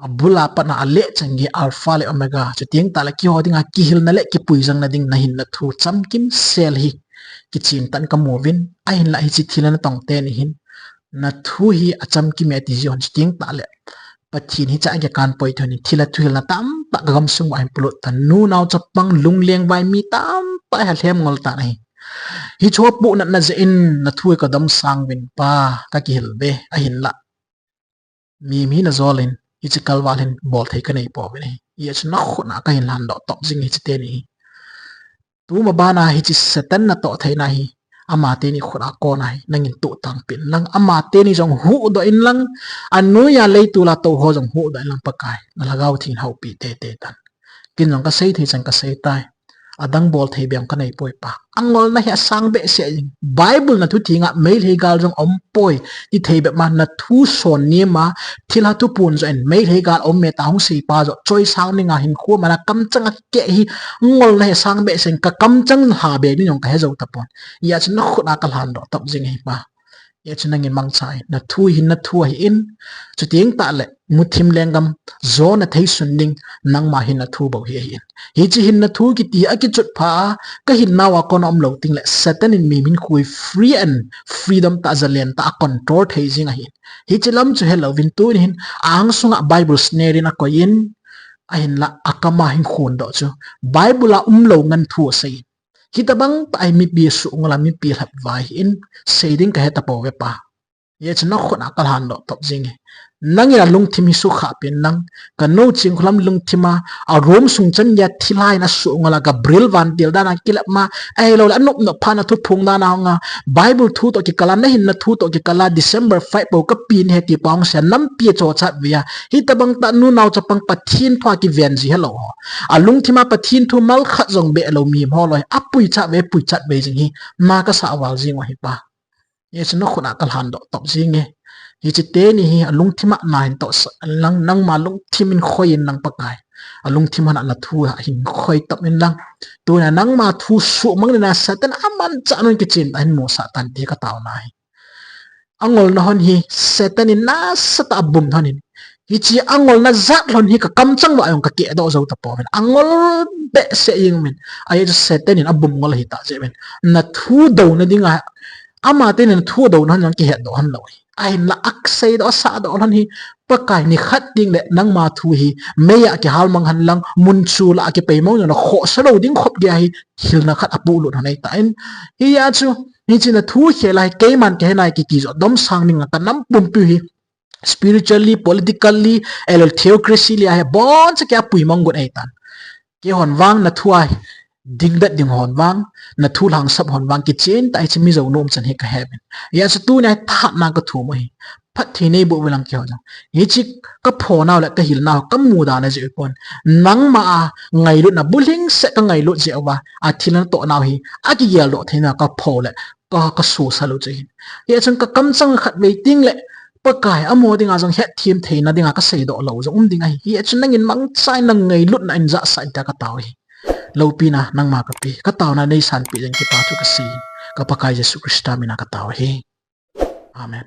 Abul a pat a aleh chan gei Alpha le Omega. Chuteng tah le keiho dinga kihilna le kipuijang na ding nahinna thu chamkim sel hi kichen tah in kamu uvin. Ahinlah hiche thilha natong teni hin. Nathu hi achamkim e ati ji hon chuteng tah le. Pathen hiche a kikan poi thon in thilha thuhilna tamtah kagamsung uva ahin polut tan. Nu nao chapang lungleng vai mi tamtah hi alhem ngol tan ahi. Hichu apohnatna jeh in nathu hi kadomsang uvin Pa kakihil uve ahinlah. Mihem hina jol in, hiche kalval hin bolthei kanei pouvin ahi. Hichu nakhut a kahin lhan doh top jing hiche teni hi. Tuma bana hiche Satan natoh theina hi, amateni khut a kona hi, nangin toh tangpin lang, amateni jong huhdoh in lang, anoiya leitol a tou ho jong huhdoh in lang Pakai, na Lhagao Theng in houpi teitei tan. Ken jong kasei thei chan kasei tai. Adang bolthei bep kanei poi Pa. Angolna hi asang behseh jing. Bible nathu thenga Meitei gal jong aumpoi. Ti thei bep ma nathu son ni ma thilha thu pon jo in Meitei gal aum me ta hung sei pa jo. Choisang ni nga hin khu mana kamchang a keh hi ngolna hi asang behseh jing kakamchang ha be ni jong kahe jou tapon. Hichu nakhut a kalhan doh top jing ahi Pa. Hichu nangin mangcha in, nathu hi nathu ahin, chuteng tah le, muthim lenggam, jona thei sun ding, nangma hinna thu bou hi ahin. Hiche hinna thu kiti hi akichut pha a, kahinnau a kona umlou teng le, Satan in mihem hinkho hi free and freedom tah a jalen tah a control thei jing ahin. Hiche lam chu helouvin tuni hin, angsunga Bible snare in akoi in, ahinlah akam a hin khon doh chu. Bible a umlou ngen thu asei in. Hitabang tah a hi mipi suh ngol a mipi lhap vai hi in sei ding kahe tapouve Pa. Hichu nakhut a kalhan doh top jing e. Nangin alungthim hi sukha pen lang. Kanu Chingkholam lungthim a, a room sung chan geiya thilha in asuh ngol a Gabriel vantil dan a kilep ma. Ahilou le anop nop pha nathu phong dan a hung a. Bible thu toh kikal a nahinna thu toh kikal a December five bou kapen ahi ti pa hung sei a nampi a chochat ve a. Hitabang tah nu nao chapang Pathen thu a kiven ji helou ho. Alungthim a Pathen thu mal khat jong be lou mihem ho loi. Apui chat ve, pui chat ve jing hi. Na kasa val jing u ahi Pa. Hichu nakhut a kalhan doh top jing e. Hiche teni hi alungthim a nahin tohsah in lang nangma lungthim in khoi in lang Pakai. Alungthim a nathu a hin khoi top in lang. Tuna nangma thu suhmang ding a Satan amanchah nu kichen tah a hin musah tan ti kataona ahi. Angolna hon hi Satan in nasatah a abum hon in. Hiche angolna jat hon hi kakamchang uva jong kakeh doh jou tapouvin. Angol behseh jeng uvin. Ahi chu Satan in abum ngol ahi tah jeh uvin. Nathu douna dinga, amateni nathu douna hon jong kihet doh hon lou ahi. Ahinlah asei doh, asah doh hon hi Pakai nikhat teng le nangma thu hi mei a kihal mang hen lang, mun chul a kipei mang jong le khohsa lou ding khop geiya hi hilna khat apolut hon ahi tan. Hichu, hiche nathu khel a hi keiman kahe nai kiti jo domsang dinga kanam pumpi u hi. Spiritually, politically, ahilou theocracy le ahi boncha keiya apui mang got ahi tan. Keihon vang nathu a ding bet ding hon vang, nathu lhangsap hon vang kichen tah a hiche mi jou nom chan hi kahe uvin. Hichu tuni a hi thahatna kathum u ahi. Phatthei neiboh uvin lang keiho jong. Hiche kaphonau le kahilnau kamudan a jeh u pon. Nangma a ngailutna bulhing seh kangailut jeh uva. Athilha natohnau hi akigel doh theina kapho le ka, kasosah lou chu hin. Hichun kakamchang khatvei teng le Pakai amaho dinga jong hetthem theina dinga kasei doh lou jong um ding ahi. Hichun nangin mangcha in nangailutna in jahsah in tia katao ahi. Loupina nangma kape. Kataona neisanpeh jeh in kipa thu kasei in. Ka Pakai Jesu Christa min a katao ahi. Amen.